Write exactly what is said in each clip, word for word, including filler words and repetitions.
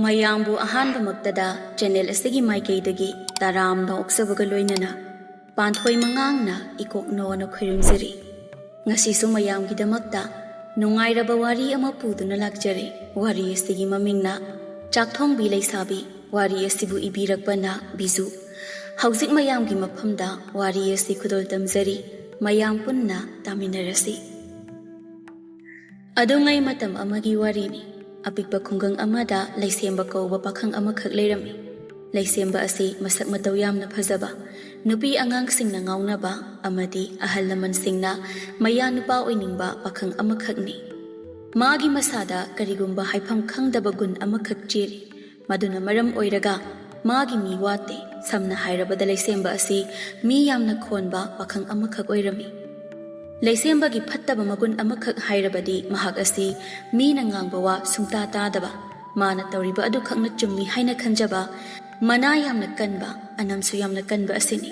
ꯃꯌꯥꯝꯕꯨ ꯑꯍꯥꯟꯕꯃꯛꯇꯗ ꯆꯦꯅꯦꯜ ꯑꯁꯤꯒꯤ ꯃꯥꯏꯀꯩꯗꯒꯤ ꯇꯔꯥꯝꯅ ꯑꯣꯛꯆꯕꯒ ꯂꯣꯏꯅꯅ ꯄꯥꯟꯊꯣꯏ ꯃꯉꯥꯡꯅ ꯏꯀꯣꯛ ꯅꯣꯅ ꯈꯨꯔꯨꯝꯖꯔꯤ꯫ ꯉꯁꯤꯁꯨ ꯃꯌꯥꯝꯒꯤꯗꯃꯛꯇ ꯅꯨꯡꯉꯥꯏꯔꯕ ꯋꯥꯔꯤ ꯑꯃ ꯄꯨꯗꯨꯅ ꯂꯥꯛꯆꯔꯦ꯫ ꯋꯥꯔꯤ ꯑꯁꯤꯒꯤ ꯃꯃꯤꯡꯅ ꯆꯥꯛꯊꯣꯡꯕꯤ ꯂꯩꯁꯥꯕꯤ꯫ ꯋꯥꯔꯤ ꯑꯁꯤꯕꯨ ꯏꯕꯤꯔꯛꯄꯅ ꯕꯤꯖꯨ꯫ ꯍꯧꯖꯤꯛ ꯃꯌꯥꯝꯒꯤ ꯃꯐꯝꯗ ꯋꯥꯔꯤ ꯑꯁꯤ ꯈꯨꯗꯣꯜ ꯇꯝꯖꯔꯤ꯫ ꯃꯌꯥꯝ ꯄꯨꯟꯅ ꯇꯥꯃꯤꯟꯅꯔꯁꯤ꯫ ꯑꯗꯨꯉꯩ ꯃꯇꯝ ꯑꯃꯒꯤ ꯋꯥꯔꯤꯅꯤ꯫ ꯑꯄꯤꯛꯄ ꯈꯨꯡꯒꯪ ꯑꯃꯗ ꯂꯩꯁꯦꯝꯕ ꯀꯧꯕ ꯄꯥꯈꯪ ꯑꯃꯈꯛ ꯂꯩꯔꯝꯃꯤ꯫ ꯂꯩꯁꯦꯝꯕ ꯑꯁꯤ ꯃꯁꯛ ꯃꯇꯧ ꯌꯥꯝꯅ ꯐꯖꯕ, ꯅꯨꯄꯤ ꯑꯉꯥꯡꯁꯤꯡꯅ ꯉꯥꯎꯅꯕ ꯑꯃꯗꯤ ꯑꯍꯜ ꯂꯃꯟꯁꯤꯡꯅ ꯃꯌꯥ ꯅꯨꯄꯥ ꯑꯣꯏꯅꯤꯡꯕ ꯄꯥꯈꯪ ꯑꯃꯈꯛꯅꯤ꯫ ꯃꯥꯒꯤ ꯃꯁꯥꯗ ꯀꯔꯤꯒꯨꯝꯕ ꯍꯥꯏꯐꯝ ꯈꯪꯗꯕ ꯒꯨꯟ ꯑꯃꯈꯛ ꯆꯦꯜꯂꯤ꯫ ꯃꯗꯨꯅ ꯃꯔꯝ ꯑꯣꯏꯔꯒ ꯃꯥꯒꯤ ꯃꯤ ꯋꯥꯠꯇꯦ꯫ ꯁꯝꯅ ꯍꯥꯏꯔꯕꯗ ꯂꯩꯁꯦꯝꯕ ꯑꯁꯤ ꯃꯤ ꯌꯥꯝꯅ ꯈꯣꯟꯕ ꯄꯥꯈꯪ ꯑꯃꯈꯛ ꯑꯣꯏꯔꯝꯃꯤ꯫ ꯂꯩꯁꯦꯝꯕꯒꯤ ꯐꯠꯇꯕ ꯃꯒꯨꯟ ꯑꯃꯈꯛ ꯍꯥꯏꯔꯕꯗꯤ ꯃꯍꯥꯛ ꯑꯁꯤ ꯃꯤꯅ ꯉꯥꯡꯕ ꯋꯥ ꯁꯨꯡꯇꯥ ꯇꯥꯗꯕ, ꯃꯥꯅ ꯇꯧꯔꯤꯕ ꯑꯗꯨꯈꯛꯅ ꯆꯨꯝꯃꯤ ꯍꯥꯏꯅ ꯈꯟꯖꯕ, ꯃꯅꯥ ꯌꯥꯝꯅ ꯀꯟꯕ, ꯑꯅꯝꯁꯨ ꯌꯥꯝꯅ ꯀꯟꯕ ꯑꯁꯤꯅꯤ꯫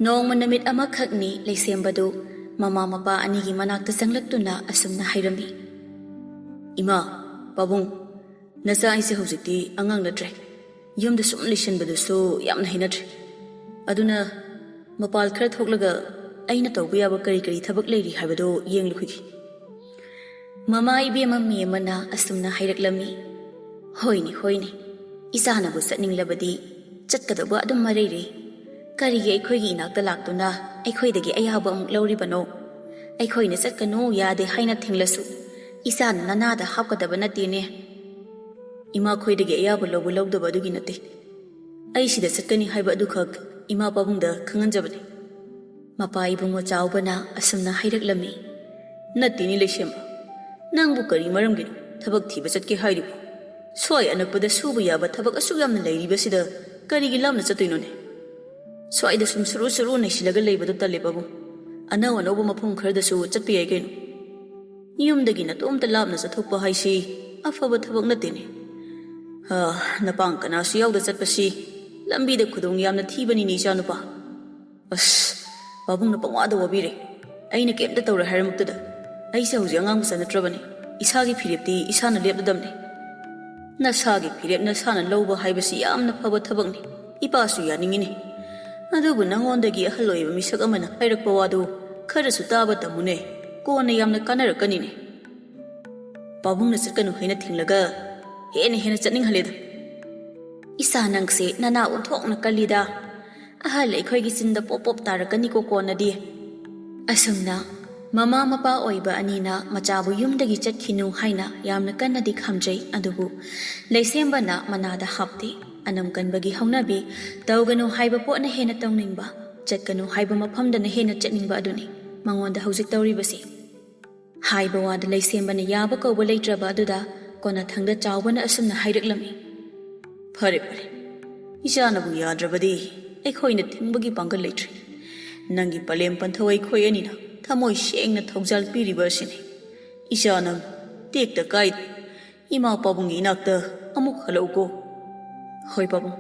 ꯅꯣꯡꯃ ꯅꯨꯃꯤꯠ ꯑꯃꯈꯛꯅꯤ ꯂꯩꯁꯦꯝꯕꯗꯨ ꯃꯃꯥ ꯃꯄꯥ ꯑꯅꯤꯒꯤ ꯃꯅꯥꯛꯇ ꯆꯪꯂꯛꯇꯨꯅ ꯑꯁꯨꯝꯅ ꯍꯥꯏꯔꯝꯃꯤ, "ꯏꯃꯥ, ꯄꯥꯕꯨꯡ, ꯅꯆꯥ ꯑꯩꯁꯦ ꯍꯧꯖꯤꯛꯇꯤ ꯑꯉꯥꯡ ꯅꯠꯇ꯭ꯔꯦ꯫ ꯌꯨꯝꯗ ꯁꯨꯝ ꯂꯩꯁꯤꯟꯕꯗꯨꯁꯨ ꯌꯥꯝꯅ ꯍꯩꯅꯗ꯭ꯔꯦ꯫ ꯑꯗꯨꯅ ꯃꯄꯥꯜ ꯈꯔ ꯊꯣꯛꯂꯒ ꯑꯩꯅ ꯇꯧꯕ ꯌꯥꯕ ꯀꯔꯤ ꯀꯔꯤ ꯊꯕꯛ ꯂꯩꯔꯤ ꯍꯥꯏꯕꯗꯨ ꯌꯦꯡꯂꯨꯈꯤꯒꯦ꯫" ꯃꯃꯥ ꯏꯕꯦꯝꯃ ꯃꯤ ꯑꯃꯅ ꯑꯁꯨꯝꯅ ꯍꯥꯏꯔꯛꯂꯝꯃꯤ, "ꯍꯣꯏꯅꯦ, ꯍꯣꯏꯅꯦ, ꯏꯆꯥꯅꯕꯨ ꯆꯠꯅꯤꯡꯂꯕꯗꯤ ꯆꯠꯀꯗꯧꯕ ꯑꯗꯨꯝ ꯃꯔꯩꯔꯦ꯫ ꯀꯔꯤꯒꯤ ꯑꯩꯈꯣꯏꯒꯤ ꯏꯅꯥꯛꯇ ꯂꯥꯛꯇꯨꯅ ꯑꯩꯈꯣꯏꯗꯒꯤ ꯑꯌꯥꯕ ꯑꯃꯨꯛ ꯂꯧꯔꯤꯕꯅꯣ? ꯑꯩꯈꯣꯏꯅ ꯆꯠꯀꯅꯨ ꯌꯥꯗꯦ ꯍꯥꯏꯅ ꯊꯤꯡꯂꯁꯨ ꯏꯆꯥꯅ ꯅꯅꯥꯗ ꯍꯥꯞꯀꯗꯕ ꯅꯠꯇꯦꯅꯦ꯫" "ꯏꯃꯥꯈꯣꯏꯗꯒꯤ ꯑꯌꯥꯕ ꯂꯧꯕ ꯂꯧꯗꯕ ꯑꯗꯨꯒꯤ ꯅꯠꯇꯦ꯫ ꯑꯩ ꯁꯤꯗ ꯆꯠꯀꯅꯤ ꯍꯥꯏꯕ ꯑꯗꯨꯈꯛ ꯏꯃꯥ ꯄꯥꯕꯨꯡꯗ ꯈꯪꯍꯟꯖꯕꯅꯤ꯫" ꯃꯄꯥ ꯏꯕꯨꯡꯉꯣ ꯆꯥꯎꯕꯅ ꯑꯁꯨꯝꯅ ꯍꯥꯏꯔꯛꯂꯝꯃꯤ, "ꯅꯠꯇꯦꯅꯦ ꯂꯩꯁꯦꯝꯕ, ꯅꯪꯕꯨ ꯀꯔꯤ ꯃꯔꯝꯒꯤꯅꯣ ꯊꯕꯛ ꯊꯤꯕ ꯆꯠꯀꯦ ꯍꯥꯏꯔꯤꯕꯣ? ꯁ꯭ꯋꯥꯏ ꯑꯅꯛꯄꯗ ꯁꯨꯕ ꯌꯥꯕ ꯊꯕꯛ ꯑꯁꯨꯛ ꯌꯥꯝꯅ ꯂꯩꯔꯤꯕꯁꯤꯗ ꯀꯔꯤꯒꯤ ꯂꯥꯞꯅ ꯆꯠꯇꯣꯏꯅꯣꯅꯦ? ꯁ꯭ꯋꯥꯏꯗ ꯁꯨꯝ ꯁꯨꯔꯨ ꯁꯨꯔꯨ ꯅꯩꯁꯤꯜꯂꯒ ꯂꯩꯕꯗꯣ ꯇꯜꯂꯦ ꯄꯥꯕꯨꯡ꯫ ꯑꯅꯧ ꯑꯅꯧꯕ ꯃꯐꯝ ꯈꯔꯗꯁꯨ ꯆꯠꯄ ꯌꯥꯏ ꯀꯩꯅꯣ꯫ ꯌꯨꯝꯗꯒꯤ ꯅꯇꯣꯝꯇ ꯂꯥꯞꯅ ꯆꯠꯊꯣꯛꯄ ꯍꯥꯏꯁꯤ ꯑꯐꯕ ꯊꯕꯛ ꯅꯠꯇꯦꯅꯦ꯫ ꯑꯥ, ꯅꯄꯥꯡ ꯀꯅꯥꯁꯨ ꯌꯥꯎꯗ ꯆꯠꯄꯁꯤ ꯂꯝꯕꯤꯗ ꯈꯨꯗꯣꯡ ꯌꯥꯝꯅ ꯊꯤꯕꯅꯤꯅꯦ ꯏꯆꯥꯅꯨꯄꯥ꯫" "ꯑꯁ, ꯄꯥꯕꯨꯡꯅ ꯄꯪꯋꯥꯗ ꯋꯥꯕꯤꯔꯦ꯫ ꯑꯩꯅ ꯀꯩꯝꯇ ꯇꯧꯔꯣꯏ ꯍꯥꯏꯔꯃꯛꯇꯗ꯫ ꯑꯩꯁꯦ ꯍꯧꯖꯤꯛ ꯑꯉꯥꯡ ꯃꯆꯥ ꯅꯠꯇ꯭ꯔꯕꯅꯤ꯫ ꯏꯁꯥꯒꯤ ꯐꯤꯔꯦꯞꯇꯤ ꯏꯁꯥꯅ ꯂꯦꯞꯂꯗꯕꯅꯤ꯫" "ꯅꯁꯥꯒꯤ ꯐꯤꯔꯦꯞ ꯅꯁꯥꯅ ꯂꯧꯕ ꯍꯥꯏꯕꯁꯤ ꯌꯥꯝꯅ ꯐꯕ ꯊꯕꯛꯅꯤ꯫ ꯏꯄꯥꯁꯨ ꯌꯥꯅꯤꯡꯉꯤꯅꯦ꯫ ꯑꯗꯨꯕꯨ ꯅꯉꯣꯟꯗꯒꯤ ꯑꯍꯜ ꯑꯣꯏꯕ ꯃꯤꯁꯛ ꯑꯃꯅ ꯍꯥꯏꯔꯛꯄ ꯋꯥꯗꯨ ꯈꯔꯁꯨ ꯇꯥꯕ ꯇꯝꯃꯨꯅꯦ꯫ ꯀꯣꯟꯅ ꯌꯥꯝꯅ ꯀꯥꯟꯅꯔꯛꯀꯅꯤꯅꯦ꯫" ꯄꯥꯕꯨꯡꯅ ꯆꯠꯀꯅꯨ ꯍꯥꯏꯅ ꯊꯤꯡꯂꯒ ꯍꯦꯟꯅ ꯍꯦꯟꯅ ꯆꯠꯅꯤꯡꯍꯜꯂꯦꯗ꯫ "ꯏꯆꯥ, ꯅꯪꯁꯦ ꯅꯅꯥ ꯑꯣꯟꯊꯣꯛꯅ ꯀꯜꯂꯤꯗ꯫ ꯑꯍꯜ ꯑꯩꯈꯣꯏꯒꯤ ꯆꯤꯟꯗ ꯄꯣꯞ ꯄꯣꯞ ꯇꯥꯔꯛꯀꯅꯤꯀꯣ ꯀꯣꯟꯅꯗꯤ꯫" ꯑꯁꯨꯝꯅ ꯃꯃꯥ ꯃꯄꯥ ꯑꯣꯏꯕ ꯑꯅꯤꯅ ꯃꯆꯥꯕꯨ ꯌꯨꯝꯗꯒꯤ ꯆꯠꯈꯤꯅꯨ ꯍꯥꯏꯅ ꯌꯥꯝꯅ ꯀꯟꯅꯗꯤ ꯈꯥꯝꯖꯩ, ꯑꯗꯨꯕꯨ ꯂꯩꯁꯦꯝꯕꯅ ꯃꯅꯥꯗ ꯍꯥꯞꯇꯦ꯫ ꯑꯅꯝ ꯀꯟꯕꯒꯤ ꯍꯧꯅꯕꯤ, ꯇꯧꯒꯅꯨ ꯍꯥꯏꯕ ꯄꯣꯠꯅ ꯍꯦꯟꯅ ꯇꯧꯅꯤꯡꯕ, ꯆꯠꯀꯅꯨ ꯍꯥꯏꯕ ꯃꯐꯝꯗꯅ ꯍꯦꯟꯅ ꯆꯠꯅꯤꯡꯕ ꯑꯗꯨꯅꯤ ꯃꯉꯣꯟꯗ ꯍꯧꯖꯤꯛ ꯇꯧꯔꯤꯕꯁꯤ꯫ ꯍꯥꯏꯕ ꯋꯥꯗ ꯂꯩꯁꯦꯝꯕꯅ ꯌꯥꯕ ꯀꯧꯕ ꯂꯩꯇ꯭ꯔꯕ ꯑꯗꯨꯗ ꯀꯣꯟꯅꯊꯪꯗ ꯆꯥꯎꯕꯅ ꯑꯁꯨꯝꯅ ꯍꯥꯏꯔꯛꯂꯝꯃꯤ꯫ "ꯐꯔꯦ, ꯐꯔꯦ, ꯏꯆꯥꯅꯕꯨ ꯌꯥꯗ꯭ꯔꯕꯗꯤ ꯑꯩꯈꯣꯏꯅ ꯊꯤꯡꯕꯒꯤ ꯄꯥꯡꯒꯜ ꯂꯩꯇ꯭ꯔꯦ꯫ ꯅꯪꯒꯤ ꯄꯂꯦꯝ ꯄꯟꯊꯧ ꯑꯩꯈꯣꯏ ꯑꯅꯤꯅ ꯊꯃꯣꯏ ꯁꯦꯡꯅ ꯊꯧꯖꯥꯜ ꯄꯤꯔꯤꯕ ꯑꯁꯤꯅꯤ꯫ ꯏꯆꯥ, ꯅꯪ ꯇꯦꯛꯇ ꯀꯥꯏ ꯏꯃꯥ ꯄꯥꯕꯨꯡꯒꯤ ꯏꯅꯥꯛꯇ ꯑꯃꯨꯛ ꯍꯜꯂꯛꯎꯀꯣ꯫" "ꯍꯣꯏ ꯄꯥꯕꯨꯡ꯫"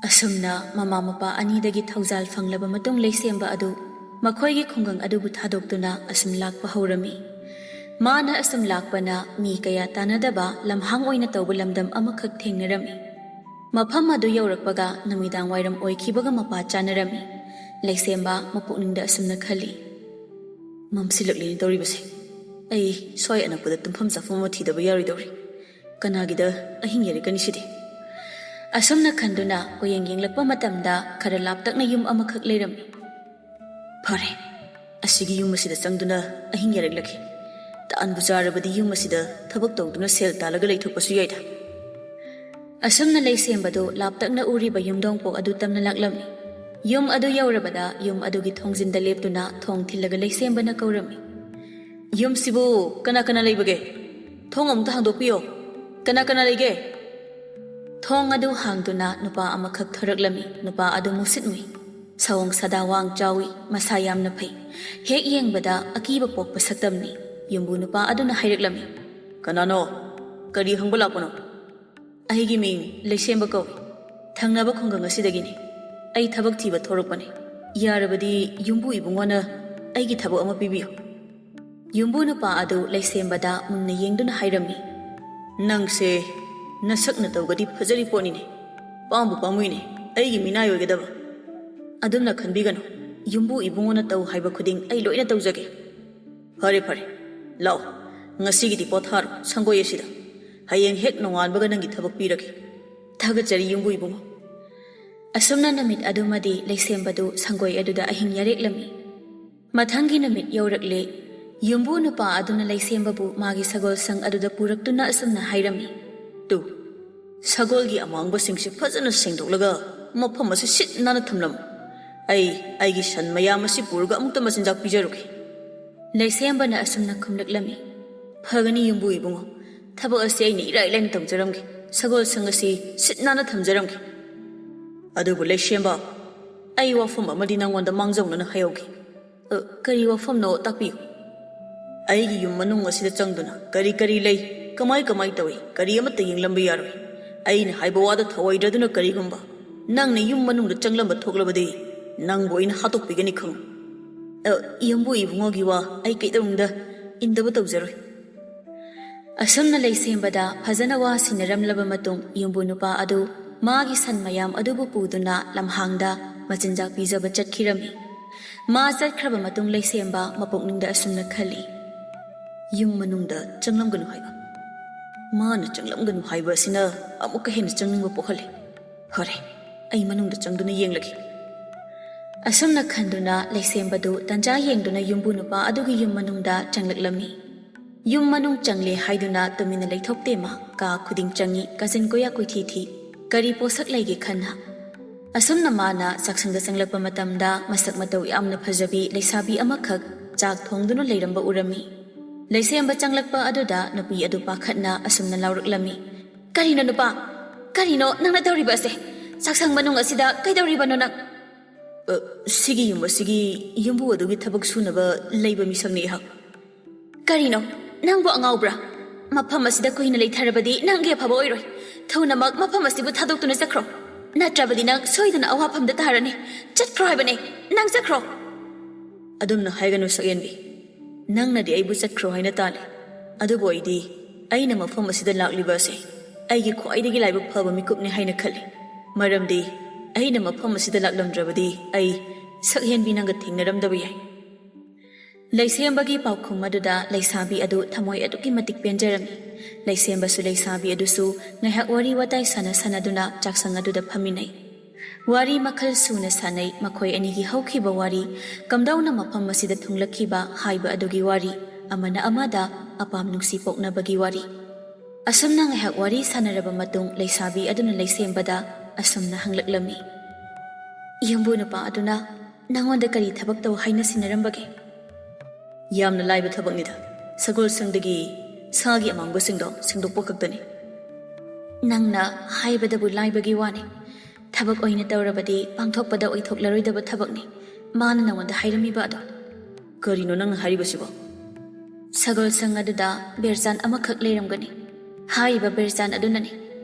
ꯑꯁꯨꯝꯅ ꯃꯃꯥ ꯃꯄꯥ ꯑꯅꯤꯗꯒꯤ ꯊꯧꯖꯥꯜ ꯐꯪꯂꯕ ꯃꯇꯨꯡ ꯂꯩꯁꯦꯝꯕ ꯑꯗꯨ ꯃꯈꯣꯏꯒꯤ ꯈꯨꯡꯒꯪ ꯑꯗꯨꯕꯨ ꯊꯥꯗꯣꯛꯇꯨꯅ ꯑꯁꯨꯝ ꯂꯥꯛꯄ ꯍꯧꯔꯝꯃꯤ꯫ ꯃꯥꯅ ꯑꯁꯨꯝ ꯂꯥꯛꯄꯅ ꯃꯤ ꯀꯌꯥ ꯇꯥꯟꯅꯗꯕ ꯂꯝꯍꯥꯡ ꯑꯣꯏꯅ ꯇꯧꯕ ꯂꯝꯗꯝ ꯑꯃꯈꯛ ꯊꯦꯡꯅꯔꯝꯃꯤ꯫ ꯃꯐꯝ ꯑꯗꯨ ꯌꯧꯔꯛꯄꯒ ꯅꯨꯃꯤꯗꯥꯡ ꯋꯥꯏꯔꯝ ꯑꯣꯏꯈꯤꯕꯒ ꯃꯄꯥ ꯆꯥꯅꯔꯝꯃꯤ꯫ ꯂꯩꯁꯦꯝꯕ ꯃꯄꯨꯛꯅꯤꯡꯗ ꯑꯁꯨꯝꯅ ꯈꯜꯂꯤ, "ꯃꯝꯁꯤꯜꯂꯛꯂꯦꯅꯦ ꯇꯧꯔꯤꯕꯁꯦ꯫ ꯑꯩ ꯁ꯭ꯋꯥꯏ ꯑꯅꯛꯄꯗ ꯇꯨꯝꯐꯝ ꯆꯥꯐꯝ ꯑꯃ ꯊꯤꯗꯕ ꯌꯥꯔꯣꯏꯗꯧꯔꯤ꯫ ꯀꯅꯥꯒꯤꯗ ꯑꯍꯤꯡ ꯌꯦꯔꯛꯀꯅꯤ ꯁꯤꯗꯤ?" ꯑꯁꯨꯝꯅ ꯈꯟꯗꯨꯅ ꯀꯣꯌꯦꯡ ꯌꯦꯡꯂꯛꯄ ꯃꯇꯝꯗ ꯈꯔ ꯂꯥꯞꯇꯛꯅ ꯌꯨꯝ ꯑꯃꯈꯛ ꯂꯩꯔꯝꯃꯤ꯫ "ꯐꯔꯦ, ꯑꯁꯤꯒꯤ ꯌꯨꯝ ꯑꯁꯤꯗ ꯆꯪꯗꯨꯅ ꯑꯍꯤꯡ ꯌꯦꯔꯛꯂꯒꯦ꯫ ꯇꯥꯟꯕꯨ ꯆꯥꯔꯕꯗꯤ ꯌꯨꯝ ꯑꯁꯤꯗ ꯊꯕꯛ ꯇꯧꯗꯨꯅ ꯁꯦꯜ ꯇꯥꯜꯂꯒ ꯂꯩꯊꯣꯛꯄꯁꯨ ꯌꯥꯏꯗ꯫" ꯑꯁꯨꯝꯅ ꯂꯩꯁꯦꯝꯕꯗꯨ ꯂꯥꯞꯇꯛꯅ ꯎꯔꯤꯕ ꯌꯨꯝꯗꯣꯡꯄꯣꯛ ꯑꯗꯨ ꯇꯝꯅ ꯂꯥꯛꯂꯝꯃꯤ꯫ ꯌꯨꯝ ꯑꯗꯨ ꯌꯧꯔꯕꯗ ꯌꯨꯝ ꯑꯗꯨꯒꯤ ꯊꯣꯡꯖꯤꯟꯗ ꯂꯦꯞꯇꯨꯅ ꯊꯣꯡ ꯊꯤꯜꯂꯒ ꯂꯩꯁꯦꯝꯕꯅ ꯀꯧꯔꯝꯃꯤ꯫ "ꯌꯨꯝꯁꯤꯕꯨ ꯀꯅꯥ ꯀꯅꯥ ꯂꯩꯕꯒꯦ? ꯊꯣꯡ ꯑꯃꯨꯛꯇ ꯍꯥꯡꯗꯣꯛꯄꯤꯌꯣ꯫ ꯀꯅꯥ ꯀꯅꯥ ꯂꯩꯒꯦ?" ꯊꯣꯡ ꯑꯗꯨ ꯍꯥꯡꯗꯨꯅ ꯅꯨꯄꯥ ꯑꯃꯈꯛ ꯊꯣꯔꯛꯂꯝꯃꯤ꯫ ꯅꯨꯄꯥ ꯑꯗꯨ ꯃꯨꯁꯤꯠ ꯃꯨꯏ꯫ ꯁꯑꯣꯡ ꯁꯥꯗꯥ ꯋꯥꯡ ꯆꯥꯎꯏ꯫ ꯃꯁꯥ ꯌꯥꯝꯅ ꯐꯩ꯫ ꯍꯦꯛ ꯌꯦꯡꯕꯗ ꯑꯀꯤꯕ ꯄꯣꯛꯄ ꯁꯛꯇꯝꯅꯤ꯫ ꯌꯨꯝꯕꯨ ꯅꯨꯄꯥ ꯑꯗꯨꯅ ꯍꯥꯏꯔꯛꯂꯝꯃꯤ꯫ "ꯀꯅꯥꯅꯣ? ꯀꯔꯤ ꯍꯪꯕ ꯂꯥꯛꯄꯅꯣ?" "ꯑꯩꯒꯤ ꯃꯤꯡ ꯂꯩꯁꯦꯝꯕ ꯀꯧꯏ꯫ ꯊꯪꯅꯕ ꯈꯨꯡꯒꯪ ꯑꯁꯤꯗꯒꯤꯅꯤ꯫ ꯑꯩ ꯊꯕꯛ ꯊꯤꯕ ꯊꯣꯔꯛꯄꯅꯤ꯫ ꯌꯥꯔꯕꯗꯤ ꯌꯨꯝꯕꯨ ꯏꯕꯨꯡꯉꯣꯅ ꯑꯩꯒꯤ ꯊꯕꯛ ꯑꯃ ꯄꯤꯕꯤꯌꯨ꯫" ꯌꯨꯝꯕꯨ ꯅꯨꯄꯥ ꯑꯗꯨ ꯂꯩꯁꯦꯝꯕꯗ ꯃꯨꯟꯅ ꯌꯦꯡꯗꯨꯅ ꯍꯥꯏꯔꯝꯃꯤ꯫ "ꯅꯪꯁꯦ ꯅꯁꯛ ꯅꯇꯧꯒꯗꯤ ꯐꯖꯔꯤ ꯄꯣꯠꯅꯤꯅꯦ꯫ ꯄꯥꯝꯕꯨ ꯄꯥꯝꯃꯨꯏꯅꯦ, ꯑꯩꯒꯤ ꯃꯤꯅꯥꯏ ꯑꯣꯏꯒꯗꯕ꯫ ꯑꯗꯨꯝꯅ ꯈꯟꯕꯤꯒꯅꯨ, ꯌꯨꯝꯕꯨ ꯏꯕꯨꯡꯉꯣꯅ ꯇꯧ ꯍꯥꯏꯕ ꯈꯨꯗꯤꯡ ꯑꯩ ꯂꯣꯏꯅ ꯇꯧꯖꯒꯦ꯫ ꯐꯔꯦ ꯐꯔꯦ, ꯂꯥꯛꯑꯣ, ꯉꯁꯤꯒꯤꯗꯤ ꯄꯣꯊꯥꯔꯣ ꯁꯪꯒꯣꯏ ꯑꯁꯤꯗ꯫ ꯍꯌꯦꯡ ꯍꯦꯛ ꯅꯣꯡꯉꯥꯟꯕꯒ ꯅꯪꯒꯤ ꯊꯕꯛ ꯄꯤꯔꯒꯦ꯫ ꯊꯥꯒꯠꯆꯔꯤ ꯌꯨꯝꯕꯨ ꯏꯕꯨꯡꯉꯣ"꯫ ꯑꯁꯨꯝꯅ ꯅꯨꯃꯤꯠ ꯑꯗꯨꯃꯗꯤ ꯂꯩꯁꯦꯝꯕꯗꯨ ꯁꯪꯒꯣꯏ ꯑꯗꯨꯗ ꯑꯍꯤꯡ ꯌꯥꯔꯦꯛꯂꯝꯃꯤ꯫ ꯃꯊꯪꯒꯤ ꯅꯨꯃꯤꯠ ꯌꯧꯔꯛꯂꯦ꯫ ꯌꯨꯝꯕꯨ ꯅꯨꯄꯥ ꯑꯗꯨꯅ ꯂꯩꯁꯦꯝꯕꯕꯨ ꯃꯥꯒꯤ ꯁꯒꯣꯜꯁꯪ ꯑꯗꯨꯗ ꯄꯨꯔꯛꯇꯨꯅ ꯑꯁꯨꯝꯅ ꯍꯥꯏꯔꯝꯃꯤ, "ꯇꯨ, ꯁꯒꯣꯜꯒꯤ ꯑꯃꯥꯡꯕꯁꯤꯡꯁꯤ ꯐꯖꯅ ꯁꯦꯡꯗꯣꯛꯂꯒ ꯃꯐꯝ ꯑꯁꯤ ꯁꯤꯠ ꯅꯥꯟꯅ ꯊꯝꯂꯝꯃꯨ꯫ ꯑꯩ ꯑꯩꯒꯤ ꯁꯟ ꯃꯌꯥꯝ ꯑꯁꯤ ꯄꯨꯔꯒ ꯑꯃꯨꯛꯇ ꯃꯆꯤꯟꯖꯥꯛ ꯄꯤꯖꯔꯨꯒꯦ"꯫ ꯂꯩꯁꯦꯝꯕꯅ ꯑꯁꯨꯝꯅ ꯈꯨꯝꯂꯛꯂꯝꯃꯤ, "ꯐꯒꯅꯤ ꯌꯨꯝꯕꯨ ꯏꯕꯨꯡꯉꯣ, ꯊꯕꯛ ꯑꯁꯤ ꯑꯩꯅ ꯏꯔꯥꯏ ꯂꯥꯏꯅ ꯇꯧꯖꯔꯝꯒꯦ, ꯁꯒꯣꯜꯁꯪ ꯑꯁꯤ ꯁꯤꯠ ꯅꯥꯟꯅ ꯊꯝꯖꯔꯝꯒꯦ꯫ ꯑꯗꯨꯕꯨ ꯂꯩꯁꯦꯝꯕ, ꯑꯩ ꯋꯥꯐꯝ ꯑꯃꯗꯤ ꯅꯪꯉꯣꯟꯗ ꯃꯥꯡꯖꯧꯅꯅ ꯍꯥꯏꯍꯧꯒꯦ"꯫ "ꯑ, ꯀꯔꯤ ꯋꯥꯐꯝꯅꯣ? ꯇꯥꯛꯄꯤꯌꯨ"꯫ "ꯑꯩꯒꯤ ꯌꯨꯝ ꯃꯅꯨꯡ ꯑꯁꯤꯗ ꯆꯪꯗꯨꯅ ꯀꯔꯤ ꯀꯔꯤ ꯂꯩ, ꯀꯃꯥꯏ ꯀꯃꯥꯏ ꯇꯧꯏ, ꯀꯔꯤ ꯑꯃꯠꯇ ꯌꯦꯡꯂꯝꯕ ꯌꯥꯔꯣꯏ꯫ ꯑꯩꯅ ꯍꯥꯏꯕ ꯋꯥꯗ ꯊꯧꯑꯣꯏꯗ꯭ꯔꯗꯨꯅ ꯀꯔꯤꯒꯨꯝꯕ ꯅꯪꯅ ꯌꯨꯝ ꯃꯅꯨꯡꯗ ꯆꯪꯂꯝꯕ ꯊꯣꯛꯂꯕꯗꯤ ꯅꯪꯕꯨ ꯑꯩꯅ ꯍꯥꯠꯇꯣꯛꯄꯤꯒꯅꯤ ꯈꯪꯉꯨ"꯫ "ꯑ, ꯌꯨꯝꯕꯨ ꯏꯕꯨꯡꯉꯣꯒꯤ ꯋꯥ ꯑꯩ ꯀꯩꯗꯧꯅꯨꯡꯗ ꯏꯟꯗꯕ ꯇꯧꯖꯔꯣꯏ"꯫ ꯑꯁꯨꯝꯅ ꯂꯩꯁꯦꯝꯕꯗ ꯐꯖꯅ ꯋꯥ ꯁꯤꯟꯅꯔꯝꯂꯕ ꯃꯇꯨꯡ, ꯌꯨꯝꯕꯨ ꯅꯨꯄꯥ ꯑꯗꯨ ꯃꯥꯒꯤ ꯁꯟ ꯃꯌꯥꯝ ꯑꯗꯨꯕꯨ ꯄꯨꯗꯨꯅ ꯂꯝꯍꯥꯡꯗ ꯃꯆꯤꯟꯖꯥꯛ ꯄꯤꯖꯕ ꯆꯠꯈꯤꯔꯝꯃꯤ꯫ ꯃꯥ ꯆꯠꯈ꯭ꯔꯕ ꯃꯇꯨꯡ, ꯂꯩꯁꯦꯝꯕ ꯃꯄꯨꯛꯅꯤꯡꯗ ꯑꯁꯨꯝꯅ ꯈꯜꯂꯤ, "ꯌꯨꯝ ꯃꯅꯨꯡꯗ ꯆꯪꯂꯝꯒꯅꯨ ꯍꯥꯏꯕ, ꯃꯥꯅ ꯆꯪꯂꯝꯒꯅꯨ ꯍꯥꯏꯕ ꯑꯁꯤꯅ ꯑꯃꯨꯛꯀ ꯍꯦꯟꯅ ꯆꯪꯅꯤꯡꯕ ꯄꯣꯛꯍꯜꯂꯦ꯫ ꯐꯔꯦ, ꯑꯩ ꯃꯅꯨꯡꯗ ꯆꯪꯗꯨꯅ ꯌꯦꯡꯂꯒꯦ"꯫ ꯑꯁꯨꯝꯅ ꯈꯟꯗꯨꯅ ꯂꯩꯁꯦꯝꯕꯗꯨ ꯇꯟꯖꯥ ꯌꯦꯡꯗꯨꯅ ꯌꯨꯝꯕꯨ ꯅꯨꯄꯥ ꯑꯗꯨꯒꯤ ꯌꯨꯝ ꯃꯅꯨꯡꯗ ꯆꯪꯂꯛꯂꯝꯃꯤ꯫ ꯌꯨꯝ ꯃꯅꯨꯡ ꯆꯪꯂꯦ ꯍꯥꯏꯗꯨꯅ ꯇꯨꯃꯤꯟꯅ ꯂꯩꯊꯣꯛꯇꯦ ꯃꯥ꯫ ꯀꯥ ꯈꯨꯗꯤꯡ ꯆꯪꯉꯤ, ꯀꯥꯆꯤꯟ ꯀꯣꯌꯥ ꯀꯣꯏꯊꯤ ꯊꯤ, ꯀꯔꯤ ꯄꯣꯠꯁꯛ ꯂꯩꯒꯦ ꯈꯟꯅ꯫ ꯑꯁꯨꯝꯅ ꯃꯥꯅ ꯆꯥꯛꯁꯪꯗ ꯆꯪꯂꯛꯄ ꯃꯇꯝꯗ, ꯃꯁꯛ ꯃꯇꯧ ꯌꯥꯝꯅ ꯐꯖꯕꯤ ꯂꯩꯁꯥꯕꯤ ꯑꯃꯈꯛ ꯆꯥꯛ ꯊꯣꯡꯗꯨꯅ ꯂꯩꯔꯝꯕ ꯎꯔꯝꯃꯤ꯫ ꯂꯩꯁꯦꯝꯕ ꯆꯪꯂꯛꯄ ꯑꯗꯨꯗ ꯅꯨꯄꯤ ꯑꯗꯨ ꯄꯥꯈꯠꯅ ꯑꯁꯨꯝꯅ ꯂꯥꯎꯔꯛꯂꯝꯃꯤ, "ꯀꯔꯤꯅꯣ ꯅꯨꯄꯥ? ꯀꯔꯤꯅꯣ ꯅꯪꯅ ꯇꯧꯔꯤꯕ ꯑꯁꯦ? ꯆꯥꯛꯁꯪ ꯃꯅꯨꯡ ꯑꯁꯤꯗ ꯀꯩꯗꯧꯔꯤꯕꯅꯣ ꯅꯪ?" "ꯑ, ꯁꯤꯒꯤ ꯌꯨꯝ ꯑꯁꯤꯒꯤ ꯌꯨꯝꯕꯨ ꯑꯗꯨꯒꯤ ꯊꯕꯛ ꯁꯨꯅꯕ ꯂꯩꯕ ꯃꯤꯁꯛꯅꯤ ꯑꯩꯍꯥꯛ"꯫ "ꯀꯔꯤꯅꯣ? ꯅꯪꯕꯨ ꯑꯉꯥꯎꯕ꯭ꯔꯥ? ꯃꯐꯝ ꯑꯁꯤꯗ ꯀꯨꯏꯅ ꯂꯩꯊꯔꯕꯗꯤ ꯅꯪꯒꯤ ꯑꯐꯕ ꯑꯣꯏꯔꯣꯏ꯫ ꯊꯨꯅꯃꯛ ꯃꯐꯝ ꯑꯁꯤꯕꯨ ꯊꯥꯗꯣꯛꯇꯨꯅ ꯆꯠꯈ꯭ꯔꯣ꯫ ꯅꯠꯇ꯭ꯔꯕꯗꯤ ꯅꯪ ꯁꯣꯏꯗꯅ ꯑꯋꯥꯐꯝꯗ ꯇꯥꯔꯅꯤ꯫ ꯆꯠꯈ꯭ꯔꯣ ꯍꯥꯏꯕꯅꯦ꯫ ꯅꯪ ꯆꯠꯈ꯭ꯔꯣ"꯫ "ꯑꯗꯨꯝꯅ ꯍꯥꯏꯒꯅꯨ ꯁꯛꯌꯦꯟꯕꯤ꯫ ꯅꯪꯅꯗꯤ ꯑꯩꯕꯨ ꯆꯠꯈ꯭ꯔꯣ ꯍꯥꯏꯅ ꯇꯥꯜꯂꯤ꯫ ꯑꯗꯨꯕꯨ ꯑꯩꯗꯤ ꯑꯩꯅ ꯃꯐꯝ ꯑꯁꯤꯗ ꯂꯥꯛꯂꯤꯕ ꯑꯁꯤ ꯑꯩꯒꯤ ꯈ꯭ꯋꯥꯏꯗꯒꯤ ꯂꯥꯏꯕꯛ ꯐꯕ ꯃꯤꯀꯨꯞꯅꯤ ꯍꯥꯏꯅ ꯈꯜꯂꯤ꯫ ꯃꯔꯝꯗꯤ ꯑꯩꯅ ꯃꯐꯝ ꯑꯁꯤꯗ ꯂꯥꯛꯂꯝꯗ꯭ꯔꯕꯗꯤ ꯑꯩ ꯁꯛꯍꯦꯟꯕꯤ ꯅꯪꯒ ꯊꯦꯡꯅꯔꯝꯗꯕ ꯌꯥꯏ꯫ ꯂꯩꯁꯦꯝꯕꯒꯤ ꯄꯥꯎꯈꯨꯝ ꯑꯗꯨꯗ ꯂꯩꯁꯥꯕꯤ ꯑꯗꯨ ꯊꯃꯣꯏ ꯑꯗꯨꯛꯀꯤ ꯃꯇꯤꯛ ꯄꯦꯟꯖꯔꯝꯃꯤ꯫ ꯂꯩꯁꯦꯝꯕꯁꯨ ꯂꯩꯁꯥꯕꯤ ꯑꯗꯨꯁꯨ ꯉꯥꯏꯍꯥꯛ ꯋꯥꯔꯤ ꯋꯥꯇꯥꯏ ꯁꯥꯟꯅ ꯁꯥꯟꯅꯗꯨꯅ ꯆꯥꯛꯁꯪ ꯑꯗꯨꯗ ꯐꯝꯃꯤꯟꯅꯩ꯫ ꯋꯥꯔꯤ ꯃꯈꯜ ꯁꯨꯅ ꯁꯥꯟꯅꯩ꯫ ꯃꯈꯣꯏ ꯑꯅꯤꯒꯤ ꯍꯧꯈꯤꯕ ꯋꯥꯔꯤ, ꯀꯝꯗꯧꯅ ꯃꯐꯝ ꯑꯁꯤꯗ ꯊꯨꯡꯂꯛꯈꯤꯕ ꯍꯥꯏꯕ ꯑꯗꯨꯒꯤ ꯋꯥꯔꯤ, ꯑꯃꯅ ꯑꯃꯗ ꯑꯄꯥꯝ ꯅꯨꯡꯁꯤ ꯄꯣꯛꯅꯕꯒꯤ ꯋꯥꯔꯤ꯫ ꯑꯁꯨꯝꯅ ꯉꯥꯏꯍꯥꯛ ꯋꯥꯔꯤ ꯁꯥꯟꯅꯔꯕ ꯃꯇꯨꯡ ꯂꯩꯁꯥꯕꯤ ꯑꯗꯨꯅ ꯂꯩꯁꯦꯝꯕꯗ ꯑꯁꯨꯝꯅ ꯍꯪꯂꯛꯂꯝꯃꯤ, "ꯌꯨꯝꯕꯨ ꯅꯨꯄꯥ ꯑꯗꯨꯅ ꯅꯉꯣꯟꯗ ꯀꯔꯤ ꯊꯕꯛ ꯇꯧ ꯍꯥꯏꯅ ꯁꯤꯟꯅꯔꯝꯕꯒꯦ?" "ꯌꯥꯝꯅ ꯂꯥꯏꯕ ꯊꯕꯛꯅꯤꯗ꯫ ꯁꯒꯣꯜꯁꯪꯗꯒꯤ ꯁꯥꯒꯤ ꯑꯃꯥꯡꯕꯁꯤꯡꯗꯣ ꯁꯦꯡꯗꯣꯛꯄ ꯈꯛꯇꯅꯤ꯫" "ꯅꯪꯅ ꯍꯥꯏꯕꯗꯕꯨ ꯂꯥꯏꯕꯒꯤ ꯋꯥꯅꯤ꯫ ꯊꯕꯛ ꯑꯣꯏꯅ ꯇꯧꯔꯕꯗꯤ ꯄꯥꯡꯊꯣꯛꯄꯗ ꯑꯣꯏꯊꯣꯛꯂꯔꯣꯏꯗꯕ ꯊꯕꯛꯅꯤ ꯃꯥꯅ ꯅꯉꯣꯟꯗ ꯍꯥꯏꯔꯝꯃꯤꯕ ꯑꯗꯣ꯫" "ꯀꯔꯤꯅꯣ ꯅꯪꯅ ꯍꯥꯏꯔꯤꯕꯁꯤꯕꯣ?" "ꯁꯒꯣꯜꯁꯪ ꯑꯗꯨꯗ ꯕꯦꯔꯆꯥꯟ ꯑꯃꯈꯛ ꯂꯩꯔꯝꯒꯅꯤ꯫ ꯍꯥꯏꯔꯤꯕ ꯕꯦꯔꯆꯥꯟ ꯑꯗꯨꯅꯅꯤ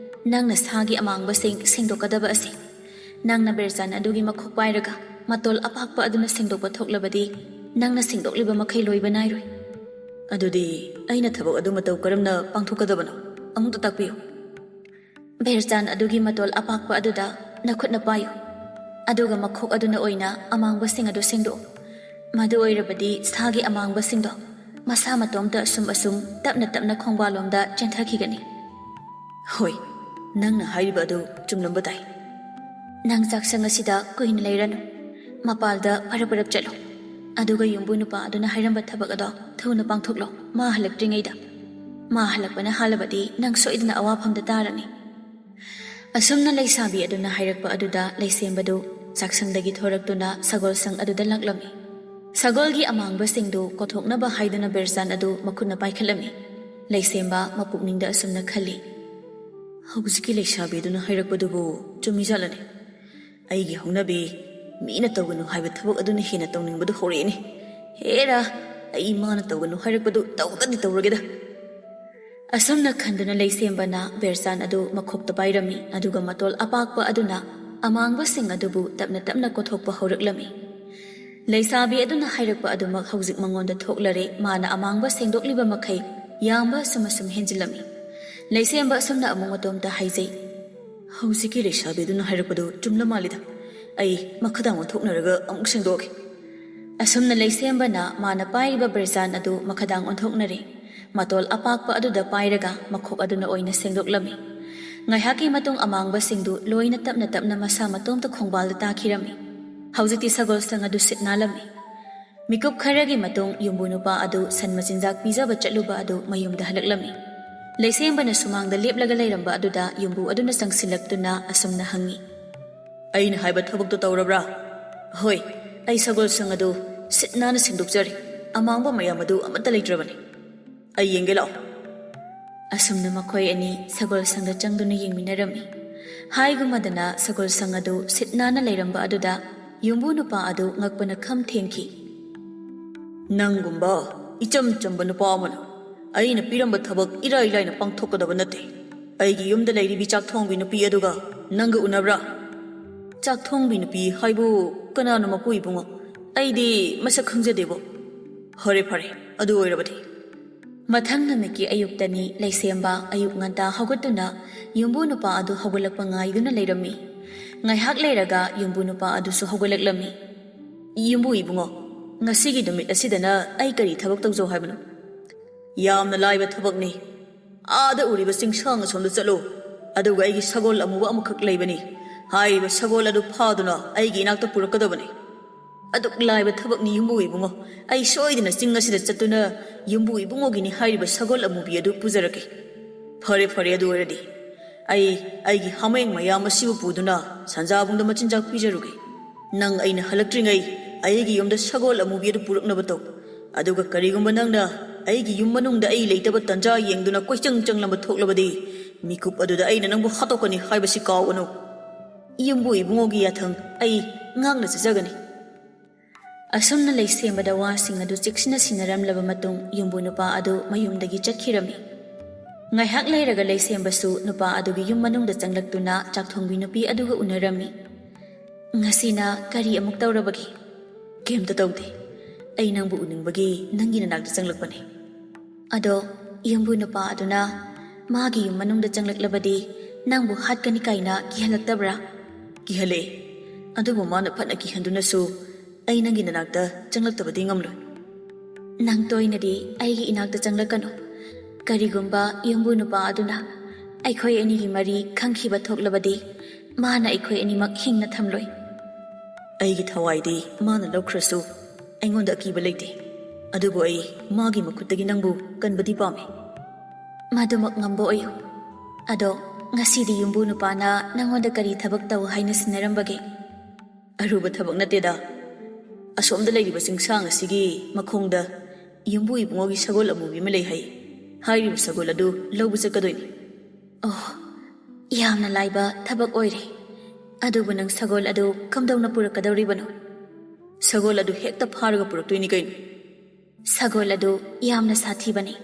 ꯅꯪꯅ ꯁꯥꯒꯤ ꯑꯃꯥꯡꯕꯁꯤꯡ ꯁꯦꯡꯗꯣꯛꯀꯗꯕ ꯑꯁꯤ꯫ ꯅꯪꯅ ꯕꯦꯔꯆꯥꯟ ꯑꯗꯨꯒꯤ ꯃꯈꯣꯛ ꯄꯥꯏꯔꯒ ꯃꯇꯣꯜ ꯑꯄꯥꯛꯄ ꯑꯗꯨꯅ ꯁꯦꯡꯗꯣꯛꯄ ꯊꯣꯛꯂꯕꯗꯤ ꯅꯪꯅ ꯁꯦꯡꯗꯣꯛꯂꯤꯕ ꯃꯈꯩ ꯂꯣꯏꯕ ꯅꯥꯏꯔꯣꯏ꯫" "ꯑꯗꯨꯗꯤ ꯑꯩꯅ ꯊꯕꯛ ꯑꯗꯨ ꯃꯇꯧ ꯀꯔꯝꯅ ꯄꯥꯡꯊꯣꯛꯀꯗꯕꯅꯣ? ꯑꯃꯨꯛꯇ ꯇꯥꯛꯄꯤꯌꯨ꯫" "ꯕꯦꯔꯆꯥꯟ ꯑꯗꯨꯒꯤ ꯃꯇꯣꯜ ꯑꯄꯥꯛꯄ ꯑꯗꯨꯗ ꯅꯈꯨꯠꯅ ꯄꯥꯏꯌꯨ꯫ ꯑꯗꯨꯒ ꯃꯈꯣꯛ ꯑꯗꯨꯅ ꯑꯣꯏꯅ ꯑꯃꯥꯡꯕꯁꯤꯡ ꯑꯗꯨ ꯁꯦꯡꯗꯣꯛꯎ꯫ ꯃꯗꯨ ꯑꯣꯏꯔꯕꯗꯤ ꯁꯥꯒꯤ ꯑꯃꯥꯡꯕꯁꯤꯡꯗꯣ ꯃꯁꯥ ꯃꯇꯣꯝꯇ ꯑꯁꯨꯝ ꯑꯁꯨꯝ ꯇꯞꯅ ꯇꯞꯅ ꯈꯣꯡꯕꯥꯜꯂꯣꯝꯗ ꯆꯦꯟꯊꯈꯤꯒꯅꯤ꯫" "ꯍꯣꯏ, ꯅꯪꯅ ꯍꯥꯏꯔꯤꯕ ꯑꯗꯨ ꯆꯨꯝꯂꯝꯕ ꯇꯥꯏ꯫" "ꯅꯪ ꯆꯥꯛꯁꯪ ꯑꯁꯤꯗ ꯀꯨꯏꯅ ꯂꯩꯔꯅꯨ꯫ ꯃꯄꯥꯜꯗ ꯄꯔꯞ ꯄꯔꯞ ꯆꯠꯂꯨ꯫ ꯑꯗꯨꯒ ꯌꯨꯝꯕꯨ ꯅꯨꯄꯥ ꯑꯗꯨꯅ ꯍꯥꯏꯔꯝꯕ ꯊꯕꯛ ꯑꯗꯣ ꯊꯨꯅ ꯄꯥꯡꯊꯣꯛꯂꯣ, ꯃꯥ ꯍꯜꯂꯛꯇ꯭ꯔꯤꯉꯩꯗ꯫ ꯃꯥ ꯍꯜꯂꯛꯄꯅ ꯍꯥꯜꯂꯕꯗꯤ ꯅꯪ ꯁꯣꯏꯗꯅ ꯑꯋꯥꯐꯝꯗ ꯇꯥꯔꯅꯤ꯫" ꯑꯁꯨꯝꯅ ꯂꯩꯁꯥꯕꯤ ꯑꯗꯨꯅ ꯍꯥꯏꯔꯛꯄ ꯑꯗꯨꯗ ꯂꯩꯁꯦꯝꯕꯗꯨ ꯆꯥꯛꯁꯪꯗꯒꯤ ꯊꯣꯔꯛꯇꯨꯅ ꯁꯒꯣꯜꯁꯪ ꯑꯗꯨꯗ ꯂꯥꯛꯂꯝꯃꯤ꯫ ꯁꯒꯣꯜꯒꯤ ꯑꯃꯥꯡꯕꯁꯤꯡꯗꯨ ꯀꯣꯊꯣꯛꯅꯕ ꯍꯥꯏꯗꯨꯅ ꯕꯦꯔꯆꯥꯟ ꯑꯗꯨ ꯃꯈꯨꯠꯅ ꯄꯥꯏꯈꯠꯂꯝꯃꯤ꯫ ꯂꯩꯁꯦꯝꯕ ꯃꯄꯨꯛꯅꯤꯡꯗ ꯑꯁꯨꯝꯅ ꯈꯜꯂꯤ, "ꯍꯧꯖꯤꯛꯀꯤ ꯂꯩꯁꯥꯕꯤꯗꯨꯅ ꯍꯥꯏꯔꯛꯄꯗꯨꯕꯨ ꯆꯨꯝꯃꯤꯖꯥꯠꯂꯅꯦ? ꯑꯩꯒꯤ ꯍꯧꯅꯕꯤ, ꯃꯤꯅ ꯇꯧꯒꯅꯨ ꯍꯥꯏꯕ ꯊꯕꯛ ꯑꯗꯨꯅ ꯍꯦꯟꯅ ꯇꯧꯅꯤꯡꯕꯗꯨ ꯍꯧꯔꯛꯑꯦꯅꯦ꯫ ꯍꯦꯔꯥ, ꯑꯩ ꯃꯥꯅ ꯇꯧꯒꯅꯨ ꯍꯥꯏꯔꯛꯄꯗꯨ ꯇꯧꯗꯗꯤ ꯇꯧꯔꯒꯦꯗ꯫" ꯑꯁꯨꯝꯅ ꯈꯟꯗꯨꯅ ꯂꯩꯁꯦꯝꯕꯅ ꯕꯦꯔꯆꯥꯟ ꯑꯗꯨ ꯃꯈꯣꯛꯇ ꯄꯥꯏꯔꯝꯃꯤ, ꯑꯗꯨꯒ ꯃꯇꯣꯜ ꯑꯄꯥꯛꯄ ꯑꯗꯨꯅ ꯑꯃꯥꯡꯕꯁꯤꯡ ꯑꯗꯨꯕꯨ ꯇꯞꯅ ꯇꯞꯅ ꯀꯣꯊꯣꯛꯄ ꯍꯧꯔꯛꯂꯝꯃꯤ꯫ ꯂꯩꯁꯥꯕꯤ ꯑꯗꯨꯅ ꯍꯥꯏꯔꯛꯄ ꯑꯗꯨꯃꯛ ꯍꯧꯖꯤꯛ ꯃꯉꯣꯟꯗ ꯊꯣꯛꯂꯔꯦ꯫ ꯃꯥꯅ ꯑꯃꯥꯡꯕ ꯁꯦꯡꯗꯣꯛꯂꯤꯕ ꯃꯈꯩ ꯌꯥꯝꯕ ꯑꯁꯨꯝ ꯑꯁꯨꯝ ꯍꯦꯟꯖꯤꯜꯂꯝꯃꯤ꯫ ꯂꯩꯁꯦꯝꯕ ꯑꯁꯨꯝꯅ ꯑꯃꯨꯛ ꯃꯇꯣꯝꯇ ꯍꯥꯏꯖꯩ, "ꯍꯧꯖꯤꯛꯀꯤ ꯂꯩꯁꯥꯕꯤꯗꯨꯅ ꯍꯥꯏꯔꯛꯄꯗꯨ ꯆꯨꯝꯂ ꯃꯥꯜꯂꯤꯗ꯫ ꯑꯩ ꯃꯈꯥꯗꯥꯡ ꯑꯣꯟꯊꯣꯛꯅꯔꯒ ꯑꯃꯨꯛ ꯁꯦꯡꯗꯣꯛꯑꯒꯦ꯫" ꯑꯁꯨꯝꯅ ꯂꯩꯁꯦꯝꯕꯅ ꯃꯥꯅ ꯄꯥꯏꯔꯤꯕ ꯕ꯭ꯔꯦꯖꯥꯟ ꯑꯗꯨ ꯃꯈꯥꯗꯥꯡ ꯑꯣꯟꯊꯣꯛꯅꯔꯦ꯫ ꯃꯇꯣꯜ ꯑꯄꯥꯛꯄ ꯑꯗꯨꯗ ꯄꯥꯏꯔꯒ ꯃꯈꯣꯛ ꯑꯗꯨꯅ ꯑꯣꯏꯅ ꯁꯦꯡꯗꯣꯛꯂꯝꯃꯤ꯫ ꯉꯥꯏꯍꯥꯛꯀꯤ ꯃꯇꯨꯡ ꯑꯃꯥꯡꯕꯁꯤꯡꯗꯨ ꯂꯣꯏꯅ ꯇꯞꯅ ꯇꯞꯅ ꯃꯁꯥ ꯃꯇꯣꯝꯇ ꯈꯣꯡꯕꯥꯜꯗ ꯇꯥꯈꯤꯔꯝꯃꯤ꯫ ꯍꯧꯖꯤꯛꯇꯤ ꯁꯒꯣꯜ ꯁꯪ ꯑꯗꯨ ꯁꯤꯠ ꯅꯥꯜꯂꯝꯃꯤ꯫ ꯃꯤꯀꯨꯞ ꯈꯔꯒꯤ ꯃꯇꯨꯡ ꯌꯨꯝꯕꯨ ꯅꯨꯄꯥ ꯑꯗꯨ ꯁꯟ ꯃꯆꯤꯟꯖꯥꯛ ꯄꯤꯖꯕ ꯆꯠꯂꯨꯕ ꯑꯗꯨ ꯃꯌꯨꯝꯗ ꯍꯜꯂꯛꯂꯝꯃꯤ꯫ ꯂꯩꯁꯦꯝꯕꯅ ꯁꯨꯃꯥꯡꯗ ꯂꯦꯞꯂꯒ ꯂꯩꯔꯝꯕ ꯑꯗꯨꯗ ꯌꯨꯝꯕꯨ ꯑꯗꯨꯅ ꯆꯪꯁꯤꯜꯂꯛꯇꯨꯅ ꯑꯁꯨꯝꯅ ꯍꯪꯉꯤ, "ꯑꯩꯅ ꯍꯥꯏꯕ ꯊꯕꯛꯇꯣ ꯇꯧꯔꯕ꯭ꯔꯥ?" "ꯍꯣꯏ, ꯑꯩ ꯁꯒꯣꯜ ꯁꯪ ꯑꯗꯨ ꯁꯤꯠ ꯅꯥꯟꯅ ꯁꯦꯡꯗꯣꯛꯆꯔꯦ꯫ ꯑꯃꯥꯡꯕ ꯃꯌꯥꯝ ꯑꯗꯨ ꯑꯃꯠꯇ ꯂꯩꯇ꯭ꯔꯕꯅꯤ꯫ ꯑꯩ ꯌꯦꯡꯒꯦ ꯂꯥꯛꯑꯣ꯫" ꯑꯁꯨꯝꯅ ꯃꯈꯣꯏ ꯑꯅꯤ ꯁꯒꯣꯜ ꯁꯪꯗ ꯆꯪꯗꯨꯅ ꯌꯦꯡꯃꯤꯟꯅꯔꯝꯃꯤ꯫ ꯍꯥꯏꯒꯨꯝꯃꯗꯅ ꯁꯒꯣꯜ ꯁꯪ ꯑꯗꯨ ꯁꯤꯠ ꯅꯥꯟꯅ ꯂꯩꯔꯝꯕ ꯑꯗꯨꯗ ꯌꯨꯝꯕꯨ ꯅꯨꯄꯥ ꯑꯗꯨ ꯉꯛꯄꯅ ꯈꯝ ꯊꯦꯡꯈꯤ꯫ "ꯅꯪꯒꯨꯝꯕ ꯏꯆꯝ ꯆꯝꯕ ꯅꯨꯄꯥ ꯑꯃꯅ ꯑꯩꯅ ꯄꯤꯔꯝꯕ ꯊꯕꯛ ꯏꯔꯥꯏ ꯂꯥꯏꯅ ꯄꯥꯡꯊꯣꯛꯀꯗꯕ ꯅꯠꯇꯦ꯫ ꯑꯩꯒꯤ ꯌꯨꯝꯗ ꯂꯩꯔꯤꯕꯤ ꯆꯥꯛꯊꯣꯡꯕꯤ ꯅꯨꯄꯤ ꯑꯗꯨꯒ ꯅꯪꯒ ꯎꯅꯕ꯭ꯔꯥ?" "ꯆꯥꯛꯊꯣꯡꯕꯤ ꯅꯨꯄꯤ ꯍꯥꯏꯕꯨ ꯀꯅꯥꯅꯣ, ꯃꯄꯨ ꯏꯕꯨꯡꯉꯣ? ꯑꯩꯗꯤ ꯃꯁꯛ ꯈꯪꯖꯗꯦꯕꯣ꯫" "ꯐꯔꯦ, ꯐꯔꯦ, ꯑꯗꯨ ꯑꯣꯏꯔꯕꯗꯤ꯫" ꯃꯊꯪ ꯅꯨꯃꯤꯠꯀꯤ ꯑꯌꯨꯛꯇꯅꯤ꯫ ꯂꯩꯁꯦꯝꯕ ꯑꯌꯨꯛ ꯉꯟꯇꯥ ꯍꯧꯒꯠꯇꯨꯅ ꯌꯨꯝꯕꯨ ꯅꯨꯄꯥ ꯑꯗꯨ ꯍꯧꯒꯠꯂꯛꯄ ꯉꯥꯏꯗꯨꯅ ꯂꯩꯔꯝꯃꯤ꯫ ꯉꯥꯏꯍꯥꯛ ꯂꯩꯔꯒ ꯌꯨꯝꯕꯨ ꯅꯨꯄꯥ ꯑꯗꯨꯁꯨ ꯍꯧꯒꯠꯂꯛꯂꯝꯃꯤ꯫ "ꯌꯨꯝꯕꯨ ꯏꯕꯨꯡꯉꯣ, ꯉꯁꯤꯒꯤ ꯅꯨꯃꯤꯠ ꯑꯁꯤꯗꯅ ꯑꯩ ꯀꯔꯤ ꯊꯕꯛ ꯇꯧꯖꯧ ꯍꯥꯏꯕꯅꯣ?" "ꯌꯥꯝꯅ ꯂꯥꯏꯕ ꯊꯕꯛꯅꯤ꯫ ꯑꯥꯗ ꯎꯔꯤꯕ ꯆꯤꯡꯁꯥꯡ ꯑꯁꯣꯝꯗ ꯆꯠꯂꯨ, ꯑꯗꯨꯒ ꯑꯩꯒꯤ ꯁꯒꯣꯜ ꯑꯃꯨꯕ ꯑꯃꯈꯛ ꯂꯩꯕꯅꯤ꯫ ꯍꯥꯏꯔꯤꯕ ꯁꯒꯣꯜ ꯑꯗꯨ ꯐꯥꯗꯨꯅ ꯑꯩꯒꯤ ꯏꯅꯥꯛꯇ ꯄꯨꯔꯛꯀꯗꯕꯅꯤ꯫" "ꯑꯗꯨꯛ ꯂꯥꯏꯕ ꯊꯕꯛꯅꯤ, ꯌꯨꯝꯕꯨ ꯏꯕꯨꯡꯉꯣ꯫ ꯑꯩ ꯁꯣꯏꯗꯅ ꯆꯤꯡ ꯑꯁꯤꯗ ꯆꯠꯇꯨꯅ ꯌꯨꯝꯕꯨ ꯏꯕꯨꯡꯉꯣꯒꯤꯅꯤ ꯍꯥꯏꯔꯤꯕ ꯁꯒꯣꯜ ꯑꯃꯨꯕꯤ ꯑꯗꯨ ꯄꯨꯖꯔꯛꯀꯦ꯫" "ꯐꯔꯦ, ꯐꯔꯦ, ꯑꯗꯨ ꯑꯣꯏꯔꯗꯤ꯫ ꯑꯩ ꯑꯩꯒꯤ ꯍꯥꯃꯦꯡ ꯃꯌꯥꯝ ꯑꯁꯤꯕꯨ ꯄꯨꯗꯨꯅ ꯁꯟꯖꯥꯕꯨꯡꯗ ꯃꯆꯤꯟꯖꯥꯛ ꯄꯤꯖꯔꯨꯒꯦ꯫ ꯅꯪ ꯑꯩꯅ ꯍꯜꯂꯛꯇ꯭ꯔꯤꯉꯩ ꯑꯩꯒꯤ ꯌꯨꯝꯗ ꯁꯒꯣꯜ ꯑꯃꯨꯕꯤ ꯑꯗꯨ ꯄꯨꯔꯛꯅꯕ ꯇꯧ꯫ ꯑꯗꯨꯒ ꯀꯔꯤꯒꯨꯝꯕ ꯅꯪꯅ ꯑꯩꯒꯤ ꯌꯨꯝ ꯃꯅꯨꯡꯗ ꯑꯩ ꯂꯩꯇꯕ ꯇꯟꯖꯥ ꯌꯦꯡꯗꯨꯅ ꯀꯣꯏꯆꯪ ꯆꯪꯂꯝꯕ ꯊꯣꯛꯂꯕꯗꯤ, ꯃꯤꯀꯨꯞ ꯑꯗꯨꯗ ꯑꯩꯅ ꯅꯪꯕꯨ ꯍꯥꯠꯇꯣꯛꯀꯅꯤ ꯍꯥꯏꯕꯁꯤ ꯀꯥꯎꯒꯅꯨ꯫ ꯌꯨꯝꯕꯨ ꯏꯕꯨꯡꯉꯣꯒꯤ ꯌꯥꯊꯪ ꯑꯩ ꯉꯥꯛꯅ ꯆꯠꯆꯒꯅꯤ꯫" ꯑꯁꯨꯝꯅ ꯂꯩꯁꯦꯝꯕꯗ ꯋꯥꯁꯤꯡ ꯑꯗꯨ ꯆꯦꯛꯁꯤꯟꯅ ꯁꯤꯟꯅꯔꯝꯂꯕ ꯃꯇꯨꯡ, ꯌꯨꯝꯕꯨ ꯅꯨꯄꯥ ꯑꯗꯨ ꯃꯌꯨꯝꯗꯒꯤ ꯆꯠꯈꯤꯔꯝꯃꯤ꯫ ꯉꯥꯏꯍꯥꯛ ꯂꯩꯔꯒ ꯂꯩꯁꯦꯝꯕꯁꯨ ꯅꯨꯄꯥ ꯑꯗꯨꯒꯤ ꯌꯨꯝ ꯃꯅꯨꯡꯗ ꯆꯪꯂꯛꯇꯨꯅ ꯆꯥꯛꯊꯣꯡꯕꯤ ꯅꯨꯄꯤ ꯑꯗꯨꯒ ꯎꯅꯔꯝꯃꯤ꯫ "ꯉꯁꯤꯅ ꯀꯔꯤ ꯑꯃꯨꯛ ꯇꯧꯔꯕꯒꯦ?" "ꯀꯩꯝꯇ ꯇꯧꯗꯦ꯫ ꯑꯩ ꯅꯪꯕꯨ ꯎꯅꯤꯡꯕꯒꯤ ꯅꯪꯒꯤ ꯅꯅꯥꯛꯇ ꯆꯪꯂꯛꯄꯅꯦ꯫" "ꯑꯗꯣ ꯌꯨꯝꯕꯨ ꯅꯨꯄꯥ ꯑꯗꯨꯅ ꯃꯥꯒꯤ ꯌꯨꯝ ꯃꯅꯨꯡꯗ ꯆꯪꯂꯛꯂꯕꯗꯤ ꯅꯪꯕꯨ ꯍꯥꯠꯀꯅꯤ ꯀꯥꯏꯅ ꯀꯤꯍꯜꯂꯛꯇꯕ꯭ꯔꯥ? ꯀꯤꯍꯜꯂꯦ꯫ ꯑꯗꯨꯕꯨ ꯃꯥꯅ ꯐꯅ ꯀꯤꯍꯟꯗꯨꯅꯁꯨ ꯑꯩ ꯅꯪꯒꯤ ꯅꯅꯥꯛꯇ ꯆꯪꯂꯛꯇꯕꯗꯤ ꯉꯝꯂꯣꯏ꯫ ꯅꯪ ꯇꯣꯏꯅꯗꯤ ꯑꯩꯒꯤ ꯏꯅꯥꯛꯇ ꯆꯪꯂꯛꯀꯅꯨ꯫ ꯀꯔꯤꯒꯨꯝꯕ ꯌꯨꯝꯕꯨ ꯅꯨꯄꯥ ꯑꯗꯨꯅ ꯑꯩꯈꯣꯏ ꯑꯅꯤꯒꯤ ꯃꯔꯤ ꯈꯪꯈꯤꯕ ꯊꯣꯛꯂꯕꯗꯤ ꯃꯥꯅ ꯑꯩꯈꯣꯏ ꯑꯅꯤꯃꯛ ꯍꯤꯡꯅ ꯊꯝꯂꯣꯏ꯫ ꯑꯩꯒꯤ ꯊꯋꯥꯏꯗꯤ ꯃꯥꯅ ꯂꯧꯈ꯭ꯔꯁꯨ ꯑꯩꯉꯣꯟꯗ ꯑꯀꯤꯕ ꯂꯩꯇꯦ꯫ ꯑꯗꯨꯕꯨ ꯑꯩ ꯃꯥꯒꯤ ꯃꯈꯨꯠꯇꯒꯤ ꯅꯪꯕꯨ ꯀꯟꯕꯗꯤ ꯄꯥꯝꯃꯤ꯫ ꯃꯗꯨꯃꯛ ꯉꯝꯕ ꯑꯣꯏꯌꯨ꯫ ꯑꯗꯣ ꯉꯁꯤꯗꯤ ꯌꯨꯝꯕꯨ ꯅꯨꯄꯥꯅ ꯅꯪꯉꯣꯟꯗ ꯀꯔꯤ ꯊꯕꯛ ꯇꯧ ꯍꯥꯏꯅ ꯁꯤꯟꯅꯔꯝꯕꯒꯦ? ꯑꯔꯨꯕ ꯊꯕꯛ ꯅꯠꯇꯦꯗ꯫ ꯑꯁꯣꯝꯗ ꯂꯩꯔꯤꯕ ꯆꯤꯡꯁꯥꯡ ꯑꯁꯤꯒꯤ ꯃꯈꯣꯡꯗ ꯌꯨꯝꯕꯨ ꯏꯕꯨꯡꯉꯣꯒꯤ ꯁꯒꯣꯜ ꯑꯃꯨꯕꯤ ꯑꯃ ꯂꯩ ꯍꯥꯏ꯫ ꯍꯥꯏꯔꯤꯕ ꯁꯒꯣꯜ ꯑꯗꯨ ꯂꯧꯕ ꯆꯠꯀꯗꯣꯏꯅꯤ꯫ ꯑꯣ, ꯌꯥꯝꯅ ꯂꯥꯏꯕ ꯊꯕꯛ ꯑꯣꯏꯔꯦ꯫ ꯑꯗꯨꯕꯨ ꯅꯪ ꯁꯒꯣꯜ ꯑꯗꯨ ꯀꯝꯗꯧꯅ ꯄꯨꯔꯛꯀꯗꯧꯔꯤꯕꯅꯣ? ꯁꯒꯣꯜ ꯑꯗꯨ ꯍꯦꯛꯇ ꯐꯥꯔꯒ ꯄꯨꯔꯛꯇꯣꯏꯅꯤ ꯀꯩꯅꯣ꯫ ꯁꯒꯣꯜ ꯑꯗꯨ ꯌꯥꯝꯅ ꯁꯥꯊꯤꯕꯅꯤ꯫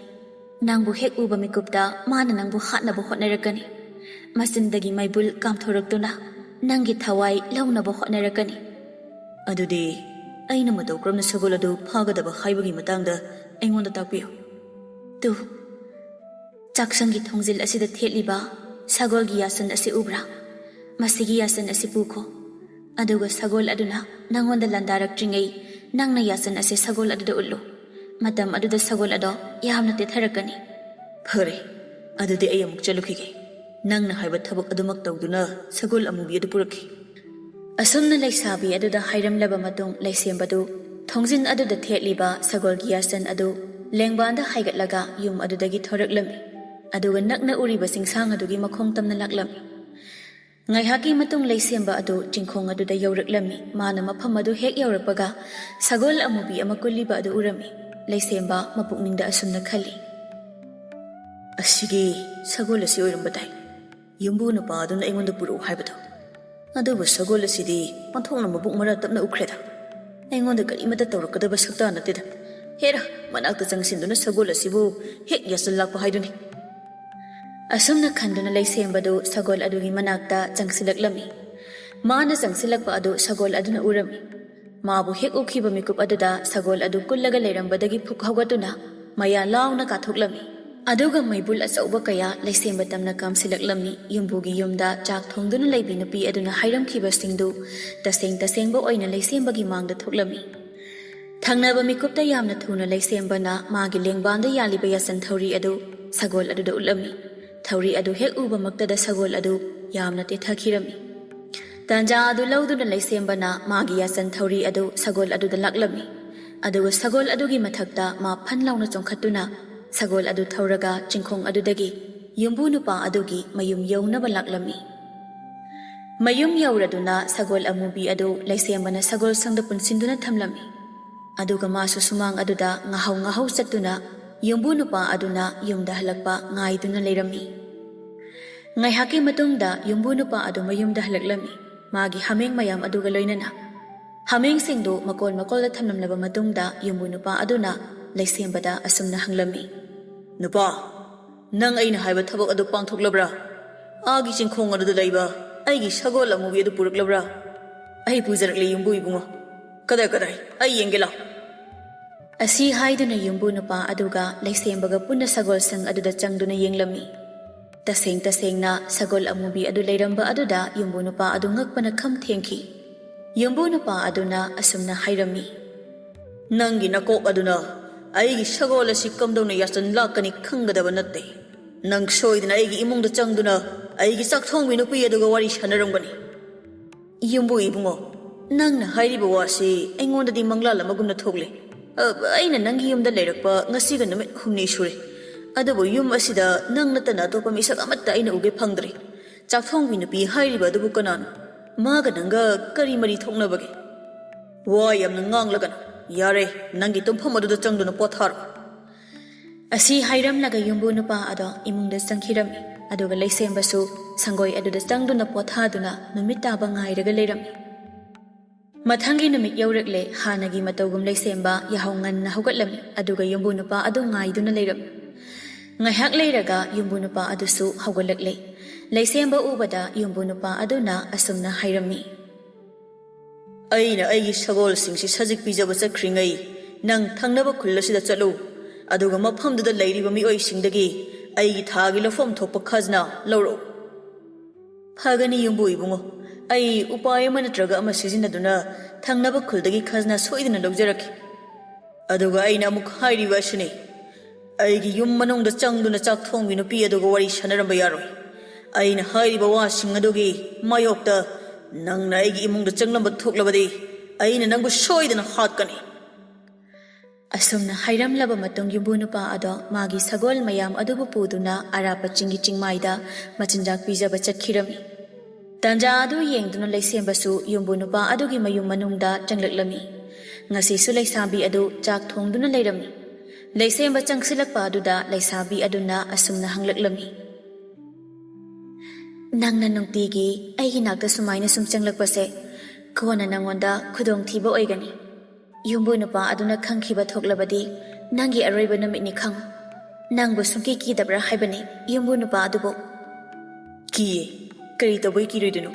ꯅꯪꯕꯨ ꯍꯦꯛ ꯎꯕ ꯃꯤꯀꯨꯞꯇ ꯃꯥꯅ ꯅꯪꯕꯨ ꯍꯥꯠꯅꯕ ꯍꯣꯠꯅꯔꯛꯀꯅꯤ꯫ ꯃꯆꯤꯟꯗꯒꯤ ꯃꯩꯕꯨꯜ ꯀꯥꯝꯊꯣꯔꯛꯇꯨꯅ ꯅꯪꯒꯤ ꯊꯋꯥꯏ ꯂꯧꯅꯕ ꯍꯣꯠꯅꯔꯛꯀꯅꯤ꯫ ꯑꯗꯨꯗꯤ ꯑꯩꯅ ꯃꯇꯧ ꯀꯔꯝꯅ ꯁꯒꯣꯜ ꯑꯗꯨ ꯐꯥꯒꯗꯕ ꯍꯥꯏꯕꯒꯤ ꯃꯇꯥꯡꯗ ꯑꯩꯉꯣꯟꯗ ꯇꯥꯛꯄꯤꯌꯨ꯫ ꯇꯨ, ꯆꯥꯛꯁꯪꯒꯤ ꯊꯣꯡꯖꯤꯜ ꯑꯁꯤꯗ ꯊꯦꯠꯂꯤꯕ ꯁꯒꯣꯜꯒꯤ ꯌꯥꯁꯟ ꯑꯁꯤ ꯎꯕ꯭ꯔꯥ? ꯃꯁꯤꯒꯤ ꯌꯥꯁꯟ ꯑꯁꯤ ꯄꯨꯈꯣ꯫ ꯑꯗꯨꯒ ꯁꯒꯣꯜ ꯑꯗꯨꯅ ꯅꯪꯉꯣꯟꯗ ꯂꯥꯟꯗꯥꯔꯛꯇ꯭ꯔꯤꯉꯩ ꯅꯪꯅ ꯌꯥꯁꯟ ꯑꯁꯤ ꯁꯒꯣꯜ ꯑꯗꯨꯗ ꯎꯠꯂꯨ꯫ ꯃꯇꯝ ꯑꯗꯨꯗ ꯁꯒꯣꯜ ꯑꯗꯣ ꯌꯥꯝꯅ ꯇꯦꯊꯔꯛꯀꯅꯤ꯫ ꯐꯔꯦ, ꯑꯗꯨꯗꯤ ꯑꯩ ꯑꯃꯨꯛ ꯆꯠꯂꯨꯈꯤꯒꯦ꯫ ꯅꯪꯅ ꯍꯥꯏꯕ ꯊꯕꯛ ꯑꯗꯨꯃꯛ ꯇꯧꯗꯨꯅ ꯁꯒꯣꯜ ꯑꯃꯨꯕꯤ ꯑꯗꯨ ꯄꯨꯔꯛꯈꯤ꯫ ꯑꯁꯨꯝꯅ ꯂꯩꯁꯥꯕꯤ ꯑꯗꯨꯗ ꯍꯥꯏꯔꯝꯂꯕ ꯃꯇꯨꯡ ꯂꯩꯁꯦꯝꯕꯗꯨ ꯊꯣꯡꯖꯤꯟ ꯑꯗꯨꯗ ꯊꯦꯠꯂꯤꯕ ꯁꯒꯣꯜꯒꯤ ꯌꯥꯁꯟ ꯑꯗꯨ ꯂꯦꯡꯕꯥꯟꯗ ꯍꯥꯏꯒꯠꯂꯒ ꯌꯨꯝ ꯑꯗꯨꯗꯒꯤ ꯊꯣꯔꯛꯂꯝꯃꯤ꯫ ꯑꯗꯨꯒ ꯅꯛꯅ ꯎꯔꯤꯕ ꯆꯤꯡꯁꯥꯡ ꯑꯗꯨꯒꯤ ꯃꯈꯣꯡ ꯇꯝꯅ ꯂꯥꯛꯂꯝꯃꯤ꯫ ꯉꯥꯏꯍꯥꯛꯀꯤ ꯃꯇꯨꯡ ꯂꯩꯁꯦꯝꯕ ꯑꯗꯨ ꯆꯤꯡꯈꯣꯡ ꯑꯗꯨꯗ ꯌꯧꯔꯛꯂꯝꯃꯤ꯫ ꯃꯥꯅ ꯃꯐꯝ ꯑꯗꯨ ꯍꯦꯛ ꯌꯧꯔꯛꯄꯒ ꯁꯒꯣꯜ ꯑꯃꯨꯕꯤ ꯑꯃ ꯀꯨꯜꯂꯤꯕ ꯑꯗꯨ ꯎꯔꯝꯃꯤ꯫ ꯂꯩꯁꯦꯝꯕ ꯃꯄꯨꯛꯅꯤꯡꯗ ꯑꯁꯨꯝꯅ ꯈꯜꯂꯤ, "ꯑꯁꯤꯒꯤ ꯁꯒꯣꯜ ꯑꯁꯤ ꯑꯣꯏꯔꯝꯕ ꯇꯥꯏ꯫ ꯌꯨꯝꯕꯨ ꯅꯨꯄꯥ ꯑꯗꯨꯅ ꯑꯩꯉꯣꯟꯗ ꯄꯨꯔꯛꯎ ꯍꯥꯏꯕꯗꯣ꯫ ꯑꯗꯨꯕꯨ ꯁꯒꯣꯜ ꯑꯁꯤꯗꯤ ꯑꯣꯟꯊꯣꯛꯅ ꯃꯕꯨꯛ ꯃꯔꯥ ꯇꯞꯅ ꯎꯈ꯭ꯔꯦꯗ꯫ ꯑꯩꯉꯣꯟꯗ ꯀꯔꯤꯃꯠꯇ ꯇꯧꯔꯛꯀꯗꯕ ꯁꯛꯇꯥ ꯅꯠꯇꯦꯗ꯫ ꯍꯦꯔꯥ, ꯃꯅꯥꯛꯇ ꯆꯪꯁꯤꯟꯗꯨꯅ ꯁꯒꯣꯜ ꯑꯁꯤꯕꯨ ꯍꯦꯛ ꯌꯥꯁꯤꯜꯂꯛꯄ ꯍꯥꯏꯗꯨꯅꯤ"꯫ ꯑꯁꯨꯝꯅ ꯈꯟꯗꯨꯅ ꯂꯩꯁꯦꯝꯕꯗꯨ ꯁꯒꯣꯜ ꯑꯗꯨꯒꯤ ꯃꯅꯥꯛꯇ ꯆꯪꯁꯤꯜꯂꯛꯂꯝꯃꯤ꯫ ꯃꯥꯅ ꯆꯪꯁꯤꯜꯂꯛꯄ ꯑꯗꯨ ꯁꯒꯣꯜ ꯑꯗꯨꯅ ꯎꯔꯝꯃꯤ꯫ ꯃꯥꯕꯨ ꯍꯦꯛ ꯎꯈꯤꯕ ꯃꯤꯀꯨꯞ ꯑꯗꯨꯗ ꯁꯒꯣꯜ ꯑꯗꯨ ꯀꯨꯜꯂꯒ ꯂꯩꯔꯝꯕꯗꯒꯤ ꯐꯨꯛ ꯍꯧꯒꯠꯇꯨꯅ ꯃꯌꯥ ꯂꯥꯎꯅ ꯀꯥꯊꯣꯛꯂꯝꯃꯤ꯫ ꯑꯗꯨꯒ ꯃꯩꯕꯨꯜ ꯑꯆꯧꯕ ꯀꯌꯥ ꯂꯩꯁꯦꯝꯕ ꯇꯝꯅ ꯀꯥꯝꯁꯤꯜꯂꯛꯂꯝꯃꯤ꯫ ꯌꯨꯝꯕꯨꯒꯤ ꯌꯨꯝꯗ ꯆꯥꯛ ꯊꯣꯡꯗꯨꯅ ꯂꯩꯕꯤ ꯅꯨꯄꯤ ꯑꯗꯨꯅ ꯍꯥꯏꯔꯝꯈꯤꯕꯁꯤꯡꯗꯨ ꯇꯁꯦꯡ ꯇꯁꯦꯡꯕ ꯑꯣꯏꯅ ꯂꯩꯁꯦꯝꯕꯒꯤ ꯃꯥꯡꯗ ꯊꯣꯛꯂꯝꯃꯤ꯫ ꯊꯪꯅꯕ ꯃꯤꯀꯨꯞꯇ ꯌꯥꯝꯅ ꯊꯨꯅ ꯂꯩꯁꯦꯝꯕꯅ ꯃꯥꯒꯤ ꯂꯦꯡꯕꯥꯟꯗ ꯌꯥꯜꯂꯤꯕ ꯌꯥꯆꯟ ꯊꯧꯔꯤ ꯑꯗꯨ ꯁꯒꯣꯜ ꯑꯗꯨꯗ ꯎꯠꯂꯝꯃꯤ꯫ ꯊꯧꯔꯤ ꯑꯗꯨ ꯍꯦꯛ ꯎꯕꯃꯛꯇꯗ ꯁꯒꯣꯜ ꯑꯗꯨ ꯌꯥꯝꯅ ꯇꯦꯊꯈꯤꯔꯝꯃꯤ꯫ ꯇꯥꯟꯖꯥ ꯑꯗꯨ ꯂꯧꯗꯨꯅ ꯂꯩꯁꯦꯝꯕꯅ ꯃꯥꯒꯤ ꯌꯥꯆꯟ ꯊꯧꯔꯤ ꯑꯗꯨ ꯁꯒꯣꯜ ꯑꯗꯨꯗ ꯂꯥꯛꯂꯝꯃꯤ꯫ ꯑꯗꯨꯒ ꯁꯒꯣꯜ ꯑꯗꯨꯒꯤ ꯃꯊꯛꯇ ꯃꯥ ꯐꯟ ꯂꯥꯎꯅ ꯆꯣꯡꯈꯠꯇꯨꯅ ꯁꯒꯣꯜ ꯑꯗꯨ ꯊꯧꯔꯒ ꯆꯤꯡꯈꯣꯡ ꯑꯗꯨꯗꯒꯤ ꯌꯨꯝꯕꯨ ꯅꯨꯄꯥ ꯑꯗꯨꯒꯤ ꯃꯌꯨꯝ ꯌꯧꯅꯕ ꯂꯥꯛꯂꯝꯃꯤ꯫ ꯃꯌꯨꯝ ꯌꯧꯔꯗꯨꯅ ꯁꯒꯣꯜ ꯑꯃꯨꯕꯤ ꯑꯗꯨ ꯂꯩꯁꯦꯝꯕꯅ ꯁꯒꯣꯜ ꯁꯪꯗ ꯄꯨꯟꯁꯤꯟꯗꯨꯅ ꯊꯝꯂꯝꯃꯤ꯫ ꯑꯗꯨꯒ ꯃꯥꯁꯨ ꯁꯨꯃꯥꯡ ꯑꯗꯨꯗ ꯉꯥꯍꯧ ꯉꯥꯍꯧ ꯆꯠꯇꯨꯅ ꯌꯨꯝꯕꯨ ꯅꯨꯄꯥ ꯑꯗꯨꯅ ꯌꯨꯝꯗ ꯍꯜꯂꯛꯄ ꯉꯥꯏꯗꯨꯅ ꯂꯩꯔꯝꯃꯤ꯫ ꯉꯥꯏꯍꯥꯛꯀꯤ ꯃꯇꯨꯡꯗ ꯌꯨꯝꯕꯨ ꯅꯨꯄꯥ ꯑꯗꯨ ꯃꯌꯨꯝꯗ ꯍꯜꯂꯛꯂꯝꯃꯤ, ꯃꯥꯒꯤ ꯍꯥꯃꯦꯡ ꯃꯌꯥꯝ ꯑꯗꯨꯒ ꯂꯣꯏꯅꯅ꯫ ꯍꯥꯃꯦꯡꯁꯤꯡꯗꯨ ꯃꯀꯣꯜ ꯃꯀꯣꯜꯗ ꯊꯝꯂꯝꯂꯕ ꯃꯇꯨꯡꯗ ꯌꯨꯝꯕꯨ ꯅꯨꯄꯥ ꯑꯗꯨꯅ ꯂꯩꯁꯦꯝꯕꯗ ꯑꯁꯨꯝꯅ ꯍꯪꯂꯝꯃꯤ, "ꯅꯨꯄꯥ, ꯅꯪ ꯑꯩꯅ ꯍꯥꯏꯕ ꯊꯕꯛ ꯑꯗꯨ ꯄꯥꯡꯊꯣꯛꯂꯕ꯭ꯔꯥ? ꯑꯥꯒꯤ ꯆꯤꯡꯈꯣꯡ ꯑꯗꯨꯗ ꯂꯩꯕ ꯑꯩꯒꯤ ꯁꯒꯣꯜ ꯑꯃꯨꯕꯤ ꯑꯗꯨ ꯄꯨꯔꯛꯂꯕ꯭ꯔꯥ?" "ꯑꯩ ꯄꯨꯖꯔꯛꯂꯦ, ꯌꯨꯝꯕꯨ ꯏꯕꯨꯡꯉꯣ꯫ ꯀꯗꯥꯏ, ꯀꯗꯥꯏ? ꯑꯩ ꯌꯦꯡꯒꯦ ꯂꯥꯎ꯫" ꯑꯁꯤ ꯍꯥꯏꯗꯨꯅ ꯌꯨꯝꯕꯨ ꯅꯨꯄꯥ ꯑꯗꯨꯒ ꯂꯩꯁꯦꯝꯕꯒ ꯄꯨꯟꯅ ꯁꯒꯣꯜꯁꯪ ꯑꯗꯨꯗ ꯆꯪꯗꯨꯅ ꯌꯦꯡꯂꯝꯃꯤ꯫ ꯇꯁꯦꯡ ꯇꯁꯦꯡꯅ ꯁꯒꯣꯜ ꯑꯃꯨꯕꯤ ꯑꯗꯨ ꯂꯩꯔꯝꯕ ꯑꯗꯨꯗ ꯌꯨꯝꯕꯨ ꯅꯨꯄꯥ ꯑꯗꯨ ꯉꯛꯄꯅ ꯈꯝ ꯊꯦꯡꯈꯤ꯫ ꯌꯨꯝꯕꯨ ꯅꯨꯄꯥ ꯑꯗꯨꯅ ꯑꯁꯨꯝꯅ ꯍꯥꯏꯔꯝꯃꯤ, "ꯅꯪꯒꯤ ꯅꯀꯣꯛ ꯑꯗꯨꯅ ꯑꯩꯒꯤ ꯁꯒꯣꯜ ꯑꯁꯤ ꯀꯝꯗꯧꯅ ꯌꯥꯆꯟ ꯂꯥꯛꯀꯅꯤ ꯈꯪꯒꯗꯕ ꯅꯠꯇꯦ꯫ ꯅꯪ ꯁꯣꯏꯗꯅ ꯑꯩꯒꯤ ꯏꯃꯨꯡꯗ ꯆꯪꯗꯨꯅ ꯑꯩꯒꯤ ꯆꯥꯛꯊꯣꯡꯕꯤ ꯅꯨꯄꯤ ꯑꯗꯨꯒ ꯋꯥꯔꯤ ꯁꯥꯟꯅꯔꯝꯒꯅꯤ꯫" "ꯌꯨꯝꯕꯨ ꯏꯕꯨꯡꯉꯣ, ꯅꯪꯅ ꯍꯥꯏꯔꯤꯕ ꯋꯥꯁꯤ ꯑꯩꯉꯣꯟꯗꯗꯤ ꯃꯪꯂꯥꯜ ꯑꯃꯒꯨꯝꯅ ꯊꯣꯛꯂꯦ꯫ ꯑ, ꯑꯩꯅ ꯅꯪꯒꯤ ꯌꯨꯝꯗ ꯂꯩꯔꯛꯄ ꯉꯁꯤꯒ ꯅꯨꯃꯤꯠ ꯍꯨꯝꯅꯤ ꯁꯨꯔꯦ, ꯑꯗꯨꯕꯨ ꯌꯨꯝ ꯑꯁꯤꯗ ꯅꯪ ꯅꯠꯇꯅ ꯑꯇꯣꯞꯄ ꯃꯤꯁꯛ ꯑꯃꯠꯇ ꯑꯩꯅ ꯎꯒꯦ ꯐꯪꯗ꯭ꯔꯦ꯫ ꯆꯥꯛꯊꯣꯡꯕꯤ ꯅꯨꯄꯤ ꯍꯥꯏꯔꯤꯕ ꯑꯗꯨꯕꯨ ꯀꯅꯥꯅꯣ? ꯃꯥꯒ ꯅꯪꯒ ꯀꯔꯤ ꯃꯔꯤ ꯊꯣꯛꯅꯕꯒꯦ? ꯋꯥ ꯌꯥꯝꯅ ꯉꯥꯡꯂꯒꯅꯨ꯫ ꯌꯥꯔꯦ, ꯅꯪꯒꯤ ꯇꯨꯝꯐꯝ ꯑꯗꯨꯗ ꯆꯪꯗꯨꯅ ꯄꯣꯊꯥꯔꯣ꯫" ꯑꯁꯤ ꯍꯥꯏꯔꯝꯂꯒ ꯌꯨꯝꯕꯨ ꯅꯨꯄꯥ ꯑꯗꯣ ꯏꯃꯨꯡꯗ ꯆꯪꯈꯤꯔꯝꯃꯤ, ꯑꯗꯨꯒ ꯂꯩꯁꯦꯝꯕꯁꯨ ꯁꯪꯒꯣꯏ ꯑꯗꯨꯗ ꯆꯪꯗꯨꯅ ꯄꯣꯊꯥꯗꯨꯅ ꯅꯨꯃꯤꯠ ꯇꯥꯕ ꯉꯥꯏꯔꯒ ꯂꯩꯔꯝꯃꯤ꯫ ꯃꯊꯪꯒꯤ ꯅꯨꯃꯤꯠ ꯌꯧꯔꯛꯂꯦ꯫ ꯍꯥꯟꯅꯒꯤ ꯃꯇꯧꯒꯨꯝ ꯂꯩꯁꯦꯝꯕ ꯌꯥꯍꯧ ꯉꯟꯅ ꯍꯧꯒꯠꯂꯝꯃꯤ, ꯑꯗꯨꯒ ꯌꯨꯝꯕꯨ ꯅꯨꯄꯥ ꯑꯗꯨ ꯉꯥꯏꯗꯨꯅ ꯂꯩꯔꯝꯃꯤ꯫ ꯉꯥꯏꯍꯥꯛ ꯂꯩꯔꯒ ꯌꯨꯝꯕꯨ ꯅꯨꯄꯥ ꯑꯗꯨꯁꯨ ꯍꯧꯒꯠꯂꯛꯂꯦ꯫ ꯂꯩꯁꯦꯝꯕ ꯎꯕꯗ ꯌꯨꯝꯕꯨ ꯅꯨꯄꯥ ꯑꯗꯨꯅ ꯑꯁꯨꯝꯅ ꯍꯥꯏꯔꯝꯃꯤ, "ꯑꯩꯅ ꯑꯩꯒꯤ ꯁꯒꯣꯜꯁꯤꯡꯁꯤ ꯁꯖꯤꯛ ꯄꯤꯖꯕ ꯆꯠꯈ꯭ꯔꯤꯉꯩ ꯅꯪ ꯊꯪꯅꯕ ꯈꯨꯜ ꯑꯁꯤꯗ ꯆꯠꯂꯨ꯫ ꯑꯗꯨꯒ ꯃꯐꯝꯗꯨꯗ ꯂꯩꯔꯤꯕ ꯃꯤꯑꯣꯏꯁꯤꯡꯗꯒꯤ ꯑꯩꯒꯤ ꯊꯥꯒꯤ ꯂꯧꯐꯝ ꯊꯣꯛꯄ ꯈꯖꯅꯥ ꯂꯧꯔꯛꯎ꯫ ꯐꯒꯅꯤ ꯌꯨꯝꯕꯨ ꯏꯕꯨꯡꯉꯣ, ꯑꯩ ꯎꯄꯥꯏ ꯑꯃ ꯅꯠꯇ꯭ꯔꯒ ꯑꯃ ꯁꯤꯖꯤꯟꯅꯗꯨꯅ ꯊꯪꯅꯕ ꯈꯨꯜꯗꯒꯤ ꯈꯖꯅꯥ ꯁꯣꯏꯗꯅ ꯂꯧꯖꯔꯛꯀꯦ꯫ ꯑꯗꯨꯒ ꯑꯩꯅ ꯑꯃꯨꯛ ꯍꯥꯏꯔꯤꯕ ꯑꯁꯤꯅꯤ, ꯑꯩꯒꯤ ꯌꯨꯝ ꯃꯅꯨꯡꯗ ꯆꯪꯗꯨꯅ ꯆꯥꯛ ꯊꯣꯡꯕꯤ ꯅꯨꯄꯤ ꯑꯗꯨꯒ ꯋꯥꯔꯤ ꯁꯥꯟꯅꯔꯝꯕ ꯌꯥꯔꯣꯏ꯫ ꯑꯩꯅ ꯍꯥꯏꯔꯤꯕ ꯋꯥꯁꯤꯡ ꯑꯗꯨꯒꯤ ꯃꯥꯌꯣꯛꯇ ꯅꯪꯅ ꯑꯩꯒꯤ ꯏꯃꯨꯡꯗ ꯆꯪꯂꯝꯕ ꯊꯣꯛꯂꯕꯗꯤ ꯑꯩꯅ ꯅꯪꯕꯨ ꯁꯣꯏꯗꯅ ꯍꯥꯠꯀꯅꯤ꯫ ꯑꯁꯨꯝꯅ ꯍꯥꯏꯔꯝꯂꯕ ꯃꯇꯨꯡ ꯌꯨꯝꯕꯨ ꯅꯨꯄꯥ ꯑꯗꯣ ꯃꯥꯒꯤ ꯁꯒꯣꯜ ꯃꯌꯥꯝ ꯑꯗꯨꯕꯨ ꯄꯨꯗꯨꯅ ꯑꯔꯥꯞꯄ ꯆꯤꯡꯒꯤ ꯆꯤꯡꯃꯥꯏꯗ ꯃꯆꯤꯟꯖꯥꯛ ꯄꯤꯖꯕ ꯆꯠꯈꯤꯔꯝꯃꯤ꯫ ꯇꯥꯟꯖꯥ ꯑꯗꯨ ꯌꯦꯡꯗꯨꯅ ꯂꯩꯁꯦꯝꯕꯁꯨ ꯌꯨꯝꯕꯨ ꯅꯨꯄꯥ ꯑꯗꯨꯒꯤ ꯃꯌꯨꯝ ꯃꯅꯨꯡꯗ ꯆꯪꯂꯛꯂꯝꯃꯤ꯫ ꯉꯁꯤꯁꯨ ꯂꯩꯁꯥꯕꯤ ꯑꯗꯨ ꯆꯥꯛ ꯊꯣꯡꯗꯨꯅ ꯂꯩꯔꯝꯃꯤ꯫ ꯂꯩꯁꯦꯝꯕ ꯆꯪꯁꯤꯜꯂꯛꯄ ꯑꯗꯨꯗ ꯂꯩꯁꯥꯕꯤ ꯑꯗꯨꯅ ꯑꯁꯨꯝꯅ ꯍꯪꯂꯛꯂꯝꯃꯤ, "ꯅꯪꯅ ꯅꯨꯡꯇꯤꯒꯤ ꯑꯩꯒꯤ ꯅꯥꯛꯇ ꯁꯨꯃꯥꯏꯅ ꯁꯨꯝ ꯆꯪꯂꯛꯄꯁꯦ ꯀꯣꯟꯅ ꯅꯪꯉꯣꯟꯗ ꯈꯨꯗꯣꯡꯊꯤꯕ ꯑꯣꯏꯒꯅꯤ꯫ ꯌꯨꯝꯕꯨ ꯅꯨꯄꯥ ꯑꯗꯨꯅ ꯈꯪꯈꯤꯕ ꯊꯣꯛꯂꯕꯗꯤ ꯅꯪꯒꯤ ꯑꯔꯣꯏꯕ ꯅꯨꯃꯤꯠꯅꯤ ꯈꯪꯉꯨ꯫ ꯅꯪꯕꯨ ꯁꯨꯡꯀꯤ ꯀꯤꯗꯕ꯭ꯔꯥ ꯍꯥꯏꯕꯅꯤ ꯌꯨꯝꯕꯨ ꯅꯨꯄꯥ ꯑꯗꯨꯕꯨ?" "ꯀꯤꯌꯦ꯫ ꯀꯔꯤ ꯇꯧꯕꯩ ꯀꯤꯔꯣꯏꯗꯣꯏꯅꯣ?"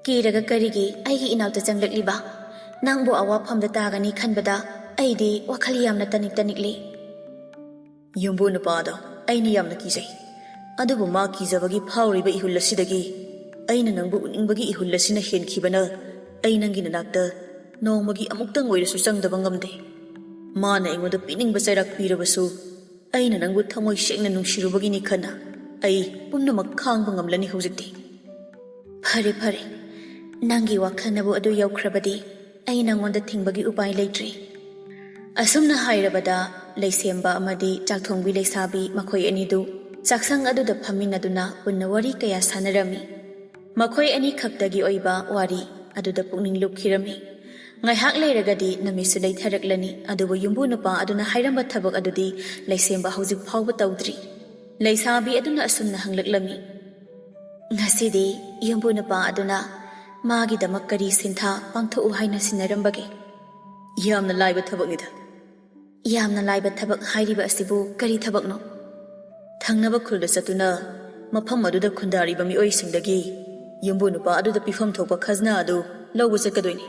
"ꯀꯤꯔꯒ ꯀꯔꯤꯒꯤ ꯑꯩꯒꯤ ꯏꯅꯥꯛꯇ ꯆꯪꯂꯛꯂꯤꯕ? ꯅꯪꯕꯨ ꯑꯋꯥꯐꯝꯗ ꯇꯥꯒꯅꯤ ꯈꯟꯕꯗ ꯑꯩꯗꯤ ꯋꯥꯈꯜ ꯌꯥꯝꯅ ꯇꯅꯤꯛ ꯇꯅꯤꯛꯂꯤ꯫" "ꯌꯨꯝꯕꯨ ꯅꯨꯄꯥꯗꯣ ꯑꯩꯅ ꯌꯥꯝꯅ ꯀꯤꯖꯩ꯫ ꯑꯗꯨꯕꯨ ꯃꯥ ꯀꯤꯖꯕꯒꯤ ꯐꯥꯎꯔꯤꯕ ꯏꯍꯨꯜ ꯑꯁꯤꯗꯒꯤ ꯑꯩꯅ ꯅꯪꯕꯨ ꯎꯅꯤꯡꯕꯒꯤ ꯏꯍꯨꯜ ꯑꯁꯤꯅ ꯍꯦꯟꯈꯤꯕꯅ ꯑꯩ ꯅꯪꯒꯤ ꯅꯅꯥꯛꯇ ꯅꯣꯡꯃꯒꯤ ꯑꯃꯨꯛꯇꯪ ꯑꯣꯏꯔꯁꯨ ꯆꯪꯗꯕ ꯉꯝꯗꯦ꯫ ꯃꯥꯅ ꯑꯩꯉꯣꯟꯗ ꯄꯤꯅꯤꯡꯕ ꯆꯩꯔꯥꯛ ꯄꯤꯔꯕꯁꯨ ꯑꯩꯅ ꯅꯪꯕꯨ ꯊꯃꯣꯏ ꯁꯦꯡꯅ ꯅꯨꯡꯁꯤꯔꯨꯕꯒꯤꯅꯤ ꯈꯟꯅ ꯑꯩ ꯄꯨꯝꯅꯃꯛ ꯈꯥꯡꯕ ꯉꯝꯂꯅꯤ ꯍꯧꯖꯤꯛꯇꯤ꯫" "ꯐꯔꯦ, ꯐꯔꯦ꯫ ꯅꯪꯒꯤ ꯋꯥꯈꯜꯅꯕꯨ ꯑꯗꯨ ꯌꯧꯈ꯭ꯔꯕꯗꯤ ꯑꯩ ꯅꯪꯉꯣꯟꯗ ꯊꯤꯡꯕꯒꯤ ꯎꯄꯥꯏ ꯂꯩꯇ꯭ꯔꯦ꯫" ꯑꯁꯨꯝꯅ ꯍꯥꯏꯔꯕꯗ ꯂꯩꯁꯦꯝꯕ ꯑꯃꯗꯤ ꯆꯥꯛꯊꯣꯡꯕꯤ ꯂꯩꯁꯥꯕꯤ ꯃꯈꯣꯏ ꯑꯅꯤꯗꯨ ꯆꯥꯛꯁꯪ ꯑꯗꯨꯗ ꯐꯝꯃꯤꯟꯅꯗꯨꯅ ꯄꯨꯟꯅ ꯋꯥꯔꯤ ꯀꯌꯥ ꯁꯥꯟꯅꯔꯝꯃꯤ꯫ ꯃꯈꯣꯏ ꯑꯅꯤ ꯈꯛꯇꯒꯤ ꯑꯣꯏꯕ ꯋꯥꯔꯤ ꯑꯗꯨꯗ ꯄꯨꯛꯅꯤꯡ ꯂꯨꯞꯈꯤꯔꯝꯃꯤ꯫ ꯉꯥꯏꯍꯥꯛ ꯂꯩꯔꯒꯗꯤ ꯅꯨꯃꯤꯠꯁꯨ ꯂꯩꯊꯔꯛꯂꯅꯤ, ꯑꯗꯨꯕꯨ ꯌꯨꯝꯕꯨ ꯅꯨꯄꯥ ꯑꯗꯨꯅ ꯍꯥꯏꯔꯝꯕ ꯊꯕꯛ ꯑꯗꯨꯗꯤ ꯂꯩꯁꯦꯝꯕ ꯍꯧꯖꯤꯛ ꯐꯥꯎꯕ ꯇꯧꯗ꯭ꯔꯤ꯫ ꯂꯩꯁꯥꯕꯤ ꯑꯗꯨꯅ ꯑꯁꯨꯝꯅ ꯍꯪꯂꯛꯂꯝꯃꯤ, "ꯉꯁꯤꯗꯤ ꯌꯨꯝꯕꯨ ꯅꯨꯄꯥ ꯑꯗꯨꯅ ꯃꯥꯒꯤꯗꯃꯛ ꯀꯔꯤ ꯁꯤꯟꯊꯥ ꯄꯥꯡꯊꯣꯛꯎ ꯍꯥꯏꯅ ꯁꯤꯟꯅꯔꯝꯕꯒꯦ?" "ꯌꯥꯝꯅ ꯂꯥꯏꯕ ꯊꯕꯛꯅꯤꯗ꯫" "ꯌꯥꯝꯅ ꯂꯥꯏꯕ ꯊꯕꯛ ꯍꯥꯏꯔꯤꯕ ꯑꯁꯤꯕꯨ ꯀꯔꯤ ꯊꯕꯛꯅꯣ?" "ꯊꯪꯅꯕ ꯈꯨꯜꯗ ꯆꯠꯇꯨꯅ ꯃꯐꯝ ꯑꯗꯨꯗ ꯈꯨꯟꯗꯥꯔꯤꯕ ꯃꯤꯑꯣꯏꯁꯤꯡꯗꯒꯤ ꯌꯨꯝꯕꯨ ꯅꯨꯄꯥ ꯑꯗꯨꯗ ꯄꯤꯐꯝ ꯊꯣꯛꯄ ꯈꯖꯅꯥ ꯑꯗꯨ ꯂꯧꯕ ꯆꯠꯀꯗꯣꯏꯅꯤ꯫"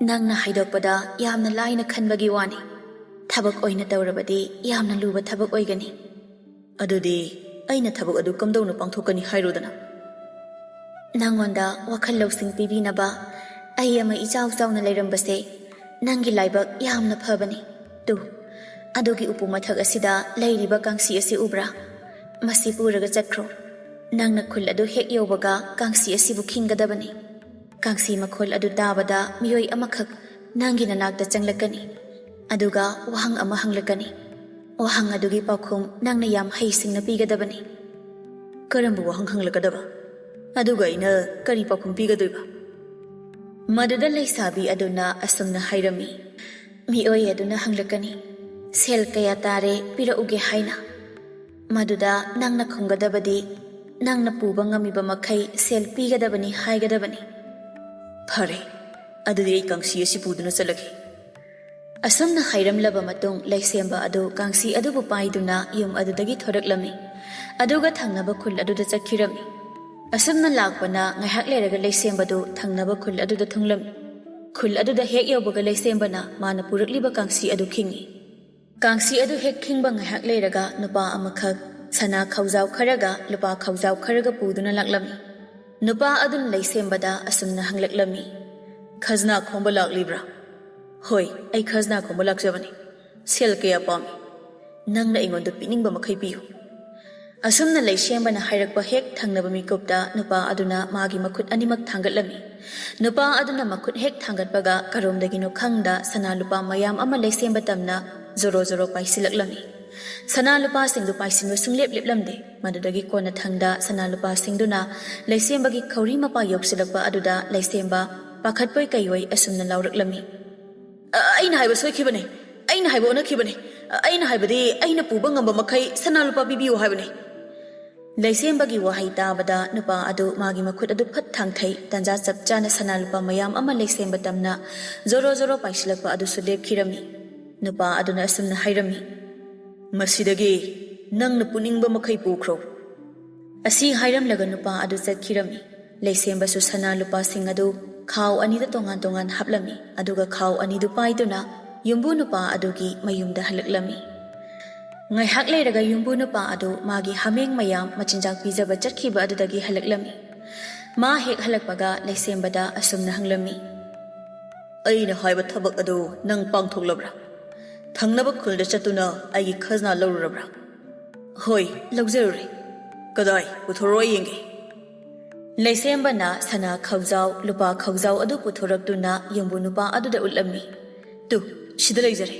"ꯅꯪꯅ ꯍꯥꯏꯗꯣꯛꯄꯗ ꯌꯥꯝꯅ ꯂꯥꯏꯅ ꯈꯟꯕꯒꯤ ꯋꯥꯅꯤ꯫ ꯊꯕꯛ ꯑꯣꯏꯅ ꯇꯧꯔꯕꯗꯤ ꯌꯥꯝꯅ ꯂꯨꯕ ꯊꯕꯛ ꯑꯣꯏꯒꯅꯤ꯫ ꯑꯗꯨꯗꯤ ꯑꯩꯅ ꯊꯕꯛ ꯑꯗꯨ ꯀꯝꯗꯧꯅ ꯄꯥꯡꯊꯣꯛꯀꯅꯤ ꯍꯥꯏꯔꯣꯗꯅ? ꯅꯪꯉꯣꯟꯗ ꯋꯥꯈꯜ ꯂꯧꯁꯤꯡ ꯄꯤꯕꯤꯅꯕ ꯑꯩ ꯑꯃ ꯏꯆꯥꯎ ꯆꯥꯎꯅ ꯂꯩꯔꯝꯕꯁꯦ ꯅꯪꯒꯤ ꯂꯥꯏꯕꯛ ꯌꯥꯝꯅ ꯐꯕꯅꯤ꯫ ꯇꯨ, ꯑꯗꯨꯒꯤ ꯎꯄꯨ ꯃꯊꯛ ꯑꯁꯤꯗ ꯂꯩꯔꯤꯕ ꯀꯥꯡꯁꯤ ꯑꯁꯤ ꯎꯕ꯭ꯔꯥ? ꯃꯁꯤ ꯄꯨꯔꯒ ꯆꯠꯈ꯭ꯔꯣ꯫ ꯅꯪꯅ ꯈꯨꯜ ꯑꯗꯨ ꯍꯦꯛ ꯌꯧꯕꯒ ꯀꯥꯡꯁꯤ ꯑꯁꯤꯕꯨ ꯈꯤꯡꯒꯗꯕꯅꯤ꯫ ꯀꯥꯡꯁꯤ ꯃꯈꯣꯜ ꯑꯗꯨ ꯇꯥꯕꯗ ꯃꯤꯑꯣꯏ ꯑꯃꯈꯛ ꯅꯪꯒꯤ ꯅꯅꯥꯛꯇ ꯆꯪꯂꯛꯀꯅꯤ꯫ ꯑꯗꯨꯒ ꯋꯥꯍꯪ ꯑꯃ ꯍꯪꯂꯛꯀꯅꯤ꯫ ꯋꯥꯍꯪ ꯑꯗꯨꯒꯤ ꯄꯥꯎꯈꯨꯝ ꯅꯪꯅ ꯌꯥꯝ ꯍꯩꯁꯤꯡꯅ ꯄꯤꯒꯗꯕꯅꯤ꯫ ꯀꯔꯝꯕ ꯋꯥꯍꯪ ꯍꯪꯂꯛꯀꯗꯕ? ꯑꯗꯨꯒ ꯑꯩꯅ ꯀꯔꯤ ꯄꯥꯎꯈꯨꯝ ꯄꯤꯒꯗꯣꯏꯕ? ꯃꯗꯨꯗ ꯂꯩꯁꯥꯕꯤ ꯑꯗꯨꯅ ꯑꯁꯨꯝꯅ ꯍꯥꯏꯔꯝꯃꯤ, ꯃꯤꯑꯣꯏ ꯑꯗꯨꯅ ꯍꯪꯂꯛꯀꯅꯤ, "ꯁꯦꯜ ꯀꯌꯥ ꯇꯥꯔꯦ, ꯄꯤꯔꯛꯎꯒꯦ" ꯍꯥꯏꯅ꯫ ꯃꯗꯨꯗ ꯅꯪꯅ ꯈꯨꯝꯒꯗꯕꯗꯤ, "ꯅꯪꯅ ꯄꯨꯕ ꯉꯝꯃꯤꯕ ꯃꯈꯩ ꯁꯦꯜ ꯄꯤꯒꯗꯕꯅꯤ" ꯍꯥꯏꯒꯗꯕꯅꯤ꯫ ꯐꯔꯦ, ꯑꯗꯨꯗꯤ ꯑꯩ ꯀꯥꯡꯁꯤ ꯑꯁꯤ ꯄꯨꯗꯨꯅ ꯆꯠꯂꯒꯦ꯫ ꯑꯁꯨꯝꯅ ꯍꯥꯏꯔꯝꯂꯕ ꯃꯇꯨꯡ, ꯂꯩꯁꯦꯝꯕ ꯑꯗꯨ ꯀꯥꯡꯁꯤ ꯑꯗꯨꯕꯨ ꯄꯥꯏꯗꯨꯅ ꯌꯨꯝ ꯑꯗꯨꯗꯒꯤ ꯊꯣꯔꯛꯂꯝꯃꯤ, ꯑꯗꯨꯒ ꯊꯪꯅꯕ ꯈꯨꯜ ꯑꯗꯨꯗ ꯆꯠꯈꯤꯔꯝꯃꯤ꯫ ꯑꯁꯨꯝꯅ ꯂꯥꯛꯄꯅ ꯉꯥꯏꯍꯥꯛ ꯂꯩꯔꯒ ꯂꯩꯁꯦꯝꯕꯗꯨ ꯊꯪꯅꯕ ꯈꯨꯜ ꯑꯗꯨꯗ ꯊꯨꯡꯂꯝꯃꯤ꯫ ꯈꯨꯜ ꯑꯗꯨꯗ ꯍꯦꯛ ꯌꯧꯕꯒ ꯂꯩꯁꯦꯝꯕꯅ ꯃꯥꯅ ꯄꯨꯔꯛꯂꯤꯕ ꯀꯥꯡꯁꯤ ꯑꯗꯨ ꯈꯤꯡꯏ꯫ ꯀꯥꯡꯁꯤ ꯑꯗꯨ ꯍꯦꯛ ꯈꯤꯡꯕ ꯉꯥꯏꯍꯥꯛ ꯂꯩꯔꯒ ꯅꯨꯄꯥ ꯑꯃꯈꯛ ꯁꯅꯥ ꯈꯧꯖꯥꯎ ꯈꯔꯒ ꯂꯨꯄꯥ ꯈꯧꯖꯥꯎ ꯈꯔꯒ ꯄꯨꯗꯨꯅ ꯂꯥꯛꯂꯝꯃꯤ꯫ ꯅꯨꯄꯥ ꯑꯗꯨꯅ ꯂꯩꯁꯦꯝꯕꯗ ꯑꯁꯨꯝꯅ ꯍꯪꯂꯛꯂꯝꯃꯤ, "ꯈꯖꯅꯥ ꯈꯣꯝꯕ ꯂꯥꯛꯂꯤꯕ꯭ꯔꯥ?" "ꯍꯣꯏ, ꯑꯩ ꯈꯖꯅꯥ ꯈꯣꯝꯕ ꯂꯥꯛꯆꯕꯅꯤ꯫ ꯁꯦꯜ ꯀꯌꯥ ꯄꯥꯝꯃꯤ? ꯅꯪꯅ ꯑꯩꯉꯣꯟꯗ ꯄꯤꯅꯤꯡꯕ ꯃꯈꯩ ꯄꯤꯌꯨ꯫" ꯑꯁꯨꯝꯅ ꯂꯩꯁꯦꯝꯕꯅ ꯍꯥꯏꯔꯛꯄ ꯍꯦꯛ ꯊꯪꯅꯕ ꯃꯤꯀꯨꯞꯇ ꯅꯨꯄꯥ ꯑꯗꯨꯅ ꯃꯥꯒꯤ ꯃꯈꯨꯠ ꯑꯅꯤꯃꯛ ꯊꯥꯡꯒꯠꯂꯝꯃꯤ꯫ ꯅꯨꯄꯥ ꯑꯗꯨꯅ ꯃꯈꯨꯠ ꯍꯦꯛ ꯊꯥꯡꯒꯠꯄꯒ ꯀꯔꯣꯝꯗꯒꯤꯅꯣ ꯈꯪꯗ ꯁꯅꯥ ꯂꯨꯄꯥ ꯃꯌꯥꯝ ꯑꯃ ꯂꯩꯁꯦꯝꯕ ꯇꯝꯅ ꯖꯣꯔꯣ ꯖꯣꯔꯣ ꯄꯥꯏꯁꯤꯜꯂꯛꯂꯝꯃꯤ꯫ ꯁꯅꯥ ꯂꯨꯄꯥꯁꯤꯡꯗꯨ ꯄꯥꯏꯁꯤꯟꯕ ꯁꯨꯡꯂꯦꯞ ꯂꯦꯞꯂꯝꯗꯦ꯫ ꯃꯗꯨꯗꯒꯤ ꯀꯣꯟꯅꯊꯪꯗ ꯁꯅꯥ ꯂꯨꯄꯥꯁꯤꯡꯗꯨꯅ ꯂꯩꯁꯦꯝꯕꯒꯤ ꯈꯧꯔꯤ ꯃꯄꯥ ꯌꯧꯁꯤꯜꯂꯛꯄ ꯑꯗꯨꯗ ꯂꯩꯁꯦꯝꯕ ꯄꯥꯈꯠꯄꯣꯏ ꯀꯩꯑꯣꯏ ꯑꯁꯨꯝꯅ ꯂꯥꯎꯔꯛꯂꯝꯃꯤ, "ꯑ-, ꯑꯩꯅ ꯍꯥꯏꯕ ꯁꯣꯏꯈꯤꯕꯅꯦ, ꯑꯩꯅ ꯍꯥꯏꯕ ꯑꯣꯟꯅꯈꯤꯕꯅꯦ꯫ ꯑ-, ꯑꯩꯅ ꯍꯥꯏꯕꯗꯤ ꯑꯩꯅ ꯄꯨꯕ ꯉꯝꯕ ꯃꯈꯩ ꯁꯅꯥ ꯂꯨꯄꯥ ꯄꯤꯕꯤꯌꯨ ꯍꯥꯏꯕꯅꯦ꯫" ꯂꯩꯁꯦꯝꯕꯒꯤ ꯋꯥꯍꯩ ꯇꯥꯕꯗ ꯅꯨꯄꯥ ꯑꯗꯨ ꯃꯥꯒꯤ ꯃꯈꯨꯠ ꯑꯗꯨ ꯐꯠ ꯊꯥꯡꯊꯩ꯫ ꯇꯟꯖꯥ ꯆꯞ ꯆꯥꯅ ꯁꯅꯥ ꯂꯨꯄꯥ ꯃꯌꯥꯝ ꯑꯃ ꯂꯩꯁꯦꯝꯕ ꯇꯝꯅ ꯖꯣꯔꯣ ꯖꯣꯔꯣ ꯄꯥꯏꯁꯤꯜꯂꯛꯄ ꯑꯗꯨꯁꯨ ꯂꯦꯞꯈꯤꯔꯝꯃꯤ꯫ ꯅꯨꯄꯥ ꯑꯗꯨꯅ ꯑꯁꯨꯝꯅ ꯍꯥꯏꯔꯝꯃꯤ, "ꯃꯁꯤꯗꯒꯤ ꯅꯪꯅ ꯄꯨꯅꯤꯡꯕ ꯃꯈꯩ ꯄꯨꯈ꯭ꯔꯣ꯫" ꯑꯁꯤ ꯍꯥꯏꯔꯝꯂꯒ ꯅꯨꯄꯥ ꯑꯗꯨ ꯆꯠꯈꯤꯔꯝꯃꯤ꯫ ꯂꯩꯁꯦꯝꯕꯁꯨ ꯁꯅꯥ ꯂꯨꯄꯥꯁꯤꯡ ꯑꯗꯨ ꯈꯥꯎ ꯑꯅꯤꯗ ꯇꯣꯉꯥꯟ ꯇꯣꯉꯥꯟ ꯍꯥꯞꯂꯝꯃꯤ, ꯑꯗꯨꯒ ꯈꯥꯎ ꯑꯅꯤꯗꯨ ꯄꯥꯏꯗꯨꯅ ꯌꯨꯝꯕꯨ ꯅꯨꯄꯥ ꯑꯗꯨꯒꯤ ꯃꯌꯨꯝꯗ ꯍꯜꯂꯛꯂꯝꯃꯤ꯫ ꯉꯥꯏꯍꯥꯛ ꯂꯩꯔꯒ ꯌꯨꯝꯕꯨ ꯅꯨꯄꯥ ꯑꯗꯨ ꯃꯥꯒꯤ ꯍꯥꯃꯦꯡ ꯃꯌꯥꯝ ꯃꯆꯤꯟꯖꯥꯛ ꯄꯤꯖꯕ ꯆꯠꯈꯤꯕ ꯑꯗꯨꯗꯒꯤ ꯍꯜꯂꯛꯂꯝꯃꯤ꯫ ꯃꯥ ꯍꯦꯛ ꯍꯜꯂꯛꯄꯒ ꯂꯩꯁꯦꯝꯕꯗ ꯑꯁꯨꯝꯅ ꯍꯪꯂꯝꯃꯤ, "ꯑꯩꯅ ꯍꯥꯏꯕ ꯊꯕꯛ ꯑꯗꯨ ꯅꯪ ꯄꯥꯡꯊꯣꯛꯂꯕ꯭ꯔꯥ? ꯊꯪꯅꯕ ꯈꯨꯜꯗ ꯆꯠꯇꯨꯅ ꯑꯩꯒꯤ ꯈꯖꯅꯥ ꯂꯧꯔꯨꯔꯕ꯭ꯔꯥ?" "ꯍꯣꯏ, ꯂꯧꯖꯔꯨꯔꯦ꯫" "ꯀꯗꯥꯏ? ꯄꯨꯊꯣꯔꯛꯑꯣ, ꯑꯩ ꯌꯦꯡꯒꯦ꯫" ꯂꯩꯁꯦꯝꯕꯅ ꯁꯅꯥ ꯈꯥꯎꯖꯥꯎ, ꯂꯨꯄꯥ ꯈꯥꯎꯖꯥꯎ ꯑꯗꯨ ꯄꯨꯊꯣꯔꯛꯇꯨꯅ ꯌꯨꯝꯕꯨ ꯅꯨꯄꯥ ꯑꯗꯨꯗ ꯎꯠꯂꯝꯃꯤ꯫ "ꯇꯨ, ꯁꯤꯗ ꯂꯩꯖꯔꯦ꯫"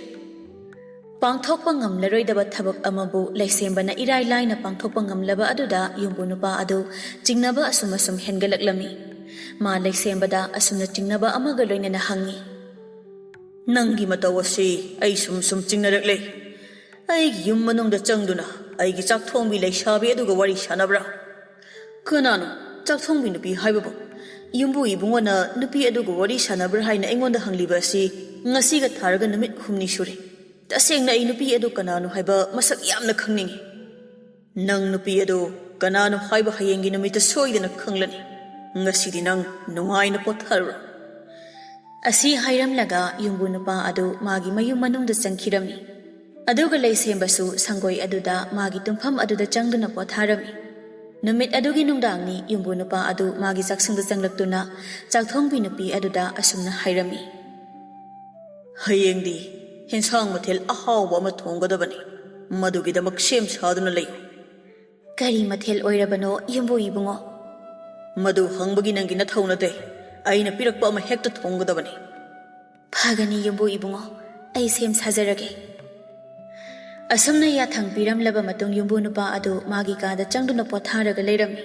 ꯄꯥꯡꯊꯣꯛꯄ ꯉꯝꯂꯔꯣꯏꯗꯕ ꯊꯕꯛ ꯑꯃꯕꯨ ꯂꯩꯁꯦꯝꯕꯅ ꯏꯔꯥꯏ ꯂꯥꯏꯅ ꯄꯥꯡꯊꯣꯛꯄ ꯉꯝꯂꯕ ꯑꯗꯨꯗ ꯌꯨꯝꯕꯨ ꯅꯨꯄꯥ ꯑꯗꯨ ꯆꯤꯡꯅꯕ ꯑꯁꯨꯝ ꯑꯁꯨꯝ ꯍꯦꯟꯒꯠꯂꯛꯂꯝꯃꯤ꯫ ꯃꯥ ꯂꯩꯁꯦꯝꯕꯗ ꯑꯁꯨꯝꯅ ꯆꯤꯡꯅꯕ ꯑꯃꯒ ꯂꯣꯏꯅꯅ ꯍꯪꯉꯤ, "ꯅꯪꯒꯤ ꯃꯇꯧ ꯑꯁꯤ ꯑꯩ ꯁꯨꯝ ꯁꯨꯝ ꯆꯤꯡꯅꯔꯛꯂꯦ꯫ ꯑꯩꯒꯤ ꯌꯨꯝ ꯃꯅꯨꯡꯗ ꯆꯪꯗꯨꯅ ꯑꯩꯒꯤ ꯆꯥꯛꯊꯣꯡꯕꯤ ꯂꯩꯁꯥꯕꯤ ꯑꯗꯨꯒ ꯋꯥꯔꯤ ꯁꯥꯟꯅꯕ꯭ꯔꯥ? ꯀꯅꯥꯅꯣ ꯆꯥꯛꯊꯣꯡꯕꯤ ꯅꯨꯄꯤ ꯍꯥꯏꯕꯕꯨ? ꯌꯨꯝꯕꯨ ꯏꯕꯨꯡꯉꯣꯅ ꯅꯨꯄꯤ ꯑꯗꯨꯒ ꯋꯥꯔꯤ ꯁꯥꯟꯅꯕ꯭ꯔꯥ ꯍꯥꯏꯅ ꯑꯩꯉꯣꯟꯗ ꯍꯪꯂꯤꯕ ꯑꯁꯤ ꯉꯁꯤꯒ ꯊꯥꯔꯒ ꯅꯨꯃꯤꯠ ꯍꯨꯝꯅꯤ ꯁꯨꯔꯦ꯫ ꯇꯁꯦꯡꯅ ꯑꯩ ꯅꯨꯄꯤ ꯑꯗꯨ ꯀꯅꯥꯅꯣ ꯍꯥꯏꯕ ꯃꯁꯛ ꯌꯥꯝꯅ ꯈꯪꯅꯤꯡꯏ꯫" "ꯅꯪ ꯅꯨꯄꯤ ꯑꯗꯨ ꯀꯅꯥꯅꯣ ꯍꯥꯏꯕ ꯍꯌꯦꯡꯒꯤ ꯅꯨꯃꯤꯠꯇ ꯁꯣꯏꯗꯅ ꯈꯪꯂꯅꯤ꯫ ꯉꯁꯤꯗꯤ ꯅꯪ ꯅꯨꯡꯉꯥꯏꯅ ꯄꯣꯊꯥꯔꯨꯔꯣ꯫" ꯑꯁꯤ ꯍꯥꯏꯔꯝꯂꯒ ꯌꯨꯝꯕꯨ ꯅꯨꯄꯥ ꯑꯗꯨ ꯃꯥꯒꯤ ꯃꯌꯨꯝ ꯃꯅꯨꯡꯗ ꯆꯪꯈꯤꯔꯝꯃꯤ꯫ ꯑꯗꯨꯒ ꯂꯩꯁꯦꯝꯕꯁꯨ ꯁꯪꯒꯣꯏ ꯑꯗꯨꯗ ꯃꯥꯒꯤ ꯇꯨꯝꯐꯝ ꯑꯗꯨꯗ ꯆꯪꯗꯨꯅ ꯄꯣꯊꯥꯔꯝꯃꯤ꯫ ꯅꯨꯃꯤꯠ ꯑꯗꯨꯒꯤ ꯅꯨꯡꯗꯥꯡꯅꯤ꯫ ꯌꯨꯝꯕꯨ ꯅꯨꯄꯥ ꯑꯗꯨ ꯃꯥꯒꯤ ꯆꯥꯛꯁꯪꯗ ꯆꯪꯂꯛꯇꯨꯅ ꯆꯥꯛꯊꯣꯡꯕꯤ ꯅꯨꯄꯤ ꯑꯗꯨꯗ ꯑꯁꯨꯝꯅ ꯍꯥꯏꯔꯝꯃꯤ, "ꯍꯌꯦꯡꯗꯤ ꯍꯦꯟꯁꯥꯡ ꯃꯊꯦꯜ ꯑꯍꯥꯎꯕ ꯑꯃ ꯊꯣꯡꯒꯗꯕꯅꯤ꯫ ꯃꯗꯨꯒꯤꯗꯃꯛ ꯁꯦꯝ ꯁꯥꯗꯨꯅ ꯂꯩꯌꯨ꯫" "ꯀꯔꯤ ꯃꯊꯦꯜ ꯑꯣꯏꯔꯕꯅꯣ, ꯌꯨꯝꯕꯨ ꯏꯕꯨꯡꯉꯣ?" "ꯃꯗꯨ ꯍꯪꯕꯒꯤ ꯅꯪꯒꯤ ꯅꯊꯧ ꯅꯠꯇꯦ꯫ ꯑꯩꯅ ꯄꯤꯔꯛꯄ ꯑꯃ ꯍꯦꯛꯇ ꯊꯣꯡꯒꯗꯕꯅꯤ꯫" "ꯐꯒꯅꯤ, ꯌꯨꯝꯕꯨ ꯏꯕꯨꯡꯉꯣ, ꯑꯩ ꯁꯦꯝ ꯁꯥꯖꯔꯒꯦ꯫" ꯑꯁꯨꯝꯅ ꯌꯥꯊꯪ ꯄꯤꯔꯝꯂꯕ ꯃꯇꯨꯡ ꯌꯨꯝꯕꯨ ꯅꯨꯄꯥ ꯑꯗꯨ ꯃꯥꯒꯤ ꯀꯥꯗ ꯆꯪꯗꯨꯅ ꯄꯣꯊꯥꯔꯒ ꯂꯩꯔꯝꯃꯤ꯫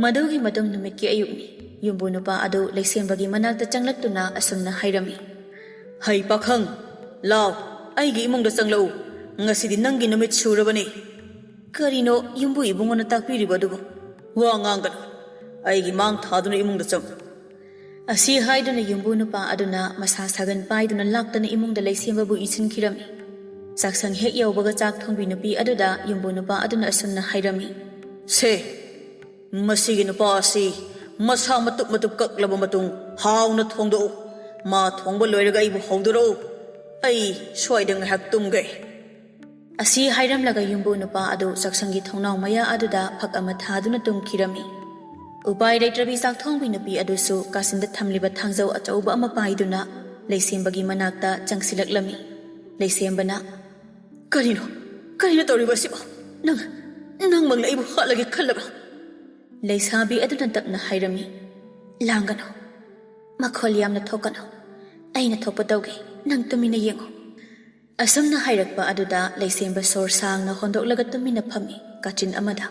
ꯃꯗꯨꯒꯤ ꯃꯇꯨꯡ ꯅꯨꯃꯤꯠꯀꯤ ꯑꯌꯨꯛꯅꯤ꯫ ꯌꯨꯝꯕꯨ ꯅꯨꯄꯥ ꯑꯗꯨ ꯂꯩꯁꯦꯝꯕꯒꯤ ꯃꯅꯥꯛꯇ ꯆꯪꯂꯛꯇꯨꯅ ꯑꯁꯨꯝꯅ ꯍꯥꯏꯔꯝꯃꯤ, "ꯍꯩ ꯄꯥꯈꯪ, ꯂꯥꯎ, ꯑꯩꯒꯤ ꯏꯃꯨꯡꯗ ꯆꯪꯂꯛꯎ꯫ ꯉꯁꯤꯗꯤ ꯅꯪꯒꯤ ꯅꯨꯃꯤꯠ ꯁꯨꯔꯕꯅꯤ꯫" "ꯀꯔꯤꯅꯣ ꯌꯨꯝꯕꯨ ꯏꯕꯨꯡꯉꯣꯅ ꯇꯥꯛꯄꯤꯔꯤꯕ ꯑꯗꯨꯕꯨ?" "ꯋꯥ ꯉꯥꯡꯒꯅꯨ꯫ ꯑꯩꯒꯤ ꯃꯥꯡ ꯊꯥꯗꯨꯅ ꯏꯃꯨꯡꯗ ꯆꯪꯉꯨ꯫" ꯑꯁꯤ ꯍꯥꯏꯗꯨꯅ ꯌꯨꯝꯕꯨ ꯅꯨꯄꯥ ꯑꯗꯨꯅ ꯃꯁꯥ ꯁꯥꯒꯟ ꯄꯥꯏꯗꯨꯅ ꯂꯥꯛꯇꯅ ꯏꯃꯨꯡꯗ ꯂꯩꯁꯦꯝꯕꯕꯨ ꯏꯁꯤꯟꯈꯤꯔꯝꯃꯤ꯫ ꯆꯥꯛꯁꯪ ꯍꯦꯛ ꯌꯧꯕꯒ ꯆꯥꯛ ꯊꯣꯡꯕꯤ ꯅꯨꯄꯤ ꯑꯗꯨꯗ ꯌꯨꯝꯕꯨ ꯅꯨꯄꯥ ꯑꯗꯨꯅ ꯑꯁꯨꯝꯅ ꯍꯥꯏꯔꯝꯃꯤ, "ꯁꯦ, ꯃꯁꯤꯒꯤ ꯅꯨꯄꯥ ꯑꯁꯤ ꯃꯁꯥ ꯃꯇꯨꯞ ꯃꯇꯨꯞ ꯀꯛꯂꯕ ꯃꯇꯨꯡ ꯍꯥꯎꯅ ꯊꯣꯡꯗꯣꯛꯎ꯫ ꯃꯥ ꯊꯣꯡꯕ ꯂꯣꯏꯔꯒ ꯑꯩꯕꯨ ꯍꯧꯗꯣꯔꯛꯎ꯫" "ꯑꯩ ꯁ꯭ꯋꯥꯏꯗ ꯉꯥꯏꯍꯥꯛ ꯇꯨꯝꯒꯦ꯫" ꯑꯁꯤ ꯍꯥꯏꯔꯝꯂꯒ ꯌꯨꯝꯕꯨ ꯅꯨꯄꯥ ꯑꯗꯨ ꯆꯥꯛꯁꯪꯒꯤ ꯊꯣꯡꯅꯥꯎ ꯃꯌꯥ ꯑꯗꯨꯗ ꯐꯛ ꯑꯃ ꯊꯥꯗꯨꯅ ꯇꯨꯝꯈꯤꯔꯝꯃꯤ꯫ ꯎꯄꯥꯏ ꯂꯩꯇ꯭ꯔꯕꯤ ꯆꯥꯛꯊꯣꯡꯕꯤ ꯅꯨꯄꯤ ꯑꯗꯨꯁꯨ ꯀꯥꯆꯤꯟꯗ ꯊꯝꯂꯤꯕ ꯊꯥꯡꯖꯧ ꯑꯆꯧꯕ ꯑꯃ ꯄꯥꯏꯗꯨꯅ ꯂꯩꯁꯦꯝꯕꯒꯤ ꯃꯅꯥꯛꯇ ꯆꯪꯁꯤꯜꯂꯛꯂꯝꯃꯤ꯫ ꯂꯩꯁꯦꯝꯕꯅ, "ꯀꯔꯤꯅꯣ? ꯀꯔꯤꯅꯣ ꯇꯧꯔꯤꯕꯁꯤꯕꯣ? ꯅꯪ, ꯅꯪꯃꯛꯅ ꯑꯩꯕꯨ ꯍꯥꯠꯂꯒꯦ ꯈꯜꯂꯕ꯭ꯔꯥ?" ꯂꯩꯁꯥꯕꯤ ꯑꯗꯨꯅ ꯇꯞꯅ ꯍꯥꯏꯔꯝꯃꯤ, "ꯂꯥꯡꯒꯅꯨ, ꯃꯈꯣꯜ ꯌꯥꯝꯅ ꯊꯣꯛꯀꯅꯨ꯫ ꯑꯩꯅ ꯊꯣꯛꯄ ꯇꯧꯒꯦ, ꯅꯪ ꯇꯨꯃꯤꯟꯅ ꯌꯦꯡꯉꯨ꯫" ꯑꯁꯨꯝꯅ ꯍꯥꯏꯔꯛꯄ ꯑꯗꯨꯗ ꯂꯩꯁꯦꯝꯕ ꯁꯣꯔ ꯁꯥꯡꯅ ꯍꯣꯟꯗꯣꯛꯂꯒ ꯇꯨꯃꯤꯟꯅ ꯐꯝꯃꯤ ꯀꯥꯆꯤꯟ ꯑꯃꯗ꯫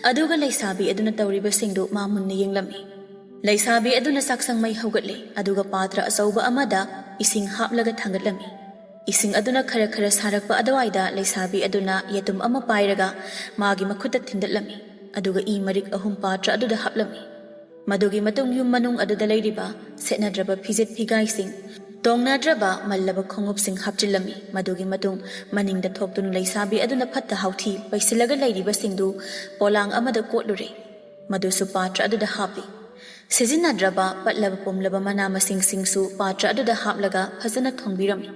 ꯑꯗꯨꯒ ꯂꯩꯁꯥꯕꯤ ꯑꯗꯨꯅ ꯇꯧꯔꯤꯕꯁꯤꯡꯗꯨ ꯃꯥ ꯃꯨꯟꯅ ꯌꯦꯡꯂꯝꯃꯤ꯫ ꯂꯩꯁꯥꯕꯤ ꯑꯗꯨꯅ ꯆꯥꯛꯁꯪ ꯃꯩ ꯍꯧꯒꯠꯂꯦ, ꯑꯗꯨꯒ ꯄꯥꯇ꯭ꯔ ꯑꯆꯧꯕ ꯑꯃꯗ ꯏꯁꯤꯡ ꯍꯥꯞꯂꯒ ꯊꯥꯡꯒꯠꯂꯝꯃꯤ꯫ ꯏꯁꯤꯡ ꯑꯗꯨꯅ ꯈꯔ ꯈꯔ ꯁꯥꯔꯛꯄ ꯑꯗꯨꯋꯥꯏꯗ ꯂꯩꯁꯥꯕꯤ ꯑꯗꯨꯅ ꯌꯦꯇꯨꯝ ꯑꯃ ꯄꯥꯏꯔꯒ ꯃꯥꯒꯤ ꯃꯈꯨꯠꯇ ꯊꯤꯟꯗꯠꯂꯝꯃꯤ, ꯑꯗꯨꯒ ꯏ ꯃꯔꯤꯛ ꯑꯍꯨꯝ ꯄꯥꯇ꯭ꯔ ꯑꯗꯨꯗ ꯍꯥꯞꯂꯝꯃꯤ꯫ ꯃꯗꯨꯒꯤ ꯃꯇꯨꯡ ꯌꯨꯝ ꯃꯅꯨꯡ ꯑꯗꯨꯗ ꯂꯩꯔꯤꯕ ꯁꯦꯠꯅꯗ꯭ꯔꯕ ꯐꯤꯖꯦꯠ ꯐꯤꯒꯥꯏꯁꯤꯡ, ꯇꯣꯡꯅꯗ꯭ꯔꯕ ꯃꯜꯂꯕ ꯈꯣꯡꯎꯞꯁꯤꯡ ꯍꯥꯞꯆꯤꯜꯂꯝꯃꯤ꯫ ꯃꯗꯨꯒꯤ ꯃꯇꯨꯡ ꯃꯅꯤꯡꯗ ꯊꯣꯛꯇꯨꯅ ꯂꯩꯁꯥꯕꯤ ꯑꯗꯨꯅ ꯐꯠꯇ ꯍꯥꯎꯊꯤ ꯄꯩꯁꯤꯜꯂꯒ ꯂꯩꯔꯤꯕꯁꯤꯡꯗꯨ ꯄꯣꯂꯥꯡ ꯑꯃꯗ ꯀꯣꯠꯂꯨꯔꯦ꯫ ꯃꯗꯨꯁꯨ ꯄꯥꯇ꯭ꯔ ꯑꯗꯨꯗ ꯍꯥꯞꯄꯤ꯫ ꯁꯤꯖꯤꯟꯅꯗ꯭ꯔꯕ ꯄꯠꯂꯕ ꯄꯨꯝꯂꯕ ꯃꯅꯥ ꯃꯁꯤꯡꯁꯤꯡꯁꯨ ꯄꯥꯇ꯭ꯔ ꯑꯗꯨꯗ ꯍꯥꯞꯂꯒ ꯐꯖꯅ ꯊꯣꯡꯕꯤꯔꯝꯃꯤ꯫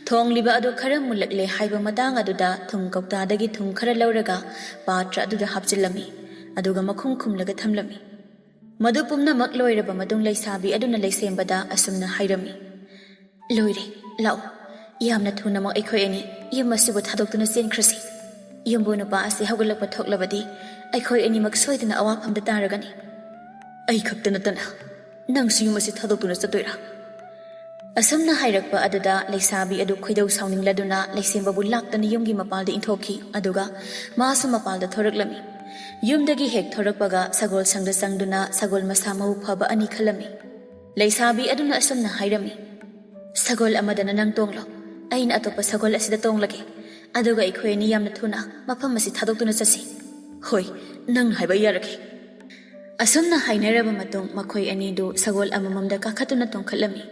ꯊꯣꯡꯂꯤꯕ ꯑꯗꯨ ꯈꯔ ꯃꯨꯜꯂꯛꯂꯦ ꯍꯥꯏꯕ ꯃꯇꯥꯡ ꯑꯗꯨꯗ ꯊꯨꯝ ꯀꯧꯇꯥꯗꯒꯤ ꯊꯨꯝ ꯈꯔ ꯂꯧꯔꯒ ꯄꯥꯇ꯭ꯔ ꯑꯗꯨꯗ ꯍꯥꯞꯆꯤꯜꯂꯝꯃꯤ, ꯑꯗꯨꯒ ꯃꯈꯨꯝ ꯈꯨꯝꯂꯒ ꯊꯝꯂꯝꯃꯤ꯫ ꯃꯗꯨ ꯄꯨꯝꯅꯃꯛ ꯂꯣꯏꯔꯕ ꯃꯇꯨꯡ ꯂꯩꯁꯥꯕꯤ ꯑꯗꯨꯅ ꯂꯩꯁꯦꯝꯕꯗ ꯑꯁꯨꯝꯅ ꯍꯥꯏꯔꯝꯃꯤ, "ꯂꯣꯏꯔꯦ, ꯂꯥꯛꯑꯣ, ꯌꯥꯝꯅ ꯊꯨꯅꯃꯛ ꯑꯩꯈꯣꯏ ꯑꯅꯤ ꯌꯨꯝ ꯑꯁꯤꯕꯨ ꯊꯥꯗꯣꯛꯇꯨꯅ ꯆꯦꯟꯈ꯭ꯔꯁꯤ꯫ ꯌꯨꯝꯕꯨ ꯅꯨꯄꯥ ꯑꯁꯤ ꯍꯧꯒꯠꯂꯛꯄ ꯊꯣꯛꯂꯕꯗꯤ ꯑꯩꯈꯣꯏ ꯑꯅꯤꯃꯛ ꯁꯣꯏꯗꯅ ꯑꯋꯥꯐꯝꯗ ꯇꯥꯔꯒꯅꯤ꯫" "ꯑꯩ ꯈꯛꯇ ꯅꯠꯇꯅ ꯅꯪꯁꯨ ꯌꯨꯝ ꯑꯁꯤ ꯊꯥꯗꯣꯛꯇꯨꯅ ꯆꯠꯇꯣꯏꯔꯥ?" ꯑꯁꯨꯝꯅ ꯍꯥꯏꯔꯛꯄ ꯑꯗꯨꯗ ꯂꯩꯁꯥꯕꯤ ꯑꯗꯨ ꯈꯣꯏꯗꯧ ꯁꯥꯎꯅꯤꯡꯂꯗꯨꯅ ꯂꯩꯁꯦꯝꯕꯕꯨ ꯂꯥꯛꯇꯅ ꯌꯨꯝꯒꯤ ꯃꯄꯥꯜꯗ ꯏꯟꯊꯣꯛꯈꯤ, ꯑꯗꯨꯒ ꯃꯥꯁꯨ ꯃꯄꯥꯜꯗ ꯊꯣꯔꯛꯂꯝꯃꯤ꯫ ꯌꯨꯝꯗꯒꯤ ꯍꯦꯛ ꯊꯣꯔꯛꯄꯒ ꯁꯒꯣꯜ ꯁꯪꯗ ꯆꯪꯗꯨꯅ ꯁꯒꯣꯜ ꯃꯁꯥ ꯃꯎ ꯐꯕ ꯑꯅꯤ ꯈꯜꯂꯝꯃꯤ꯫ ꯂꯩꯁꯥꯕꯤ ꯑꯗꯨꯅ ꯑꯁꯨꯝꯅ ꯍꯥꯏꯔꯝꯃꯤ, "ꯁꯒꯣꯜ ꯑꯃꯗꯅ ꯅꯪ ꯇꯣꯡꯂꯣ, ꯑꯩꯅ ꯑꯇꯣꯞꯄ ꯁꯒꯣꯜ ꯑꯁꯤꯗ ꯇꯣꯡꯂꯒꯦ, ꯑꯗꯨꯒ ꯑꯩꯈꯣꯏ ꯑꯅꯤ ꯌꯥꯝꯅ ꯊꯨꯅ ꯃꯐꯝ ꯑꯁꯤ ꯊꯥꯗꯣꯛꯇꯨꯅ ꯆꯠꯁꯤ꯫" "ꯍꯣꯏ, ꯅꯪ ꯍꯥꯏꯕ ꯌꯥꯔꯒꯦ꯫" ꯑꯁꯨꯝꯅ ꯍꯥꯏꯅꯔꯕ ꯃꯇꯨꯡ ꯃꯈꯣꯏ ꯑꯅꯤꯗꯨ ꯁꯒꯣꯜ ꯑꯃꯃꯝꯗ ꯀꯥꯈꯠꯇꯨꯅ ꯇꯣꯡꯈꯠꯂꯝꯃꯤ,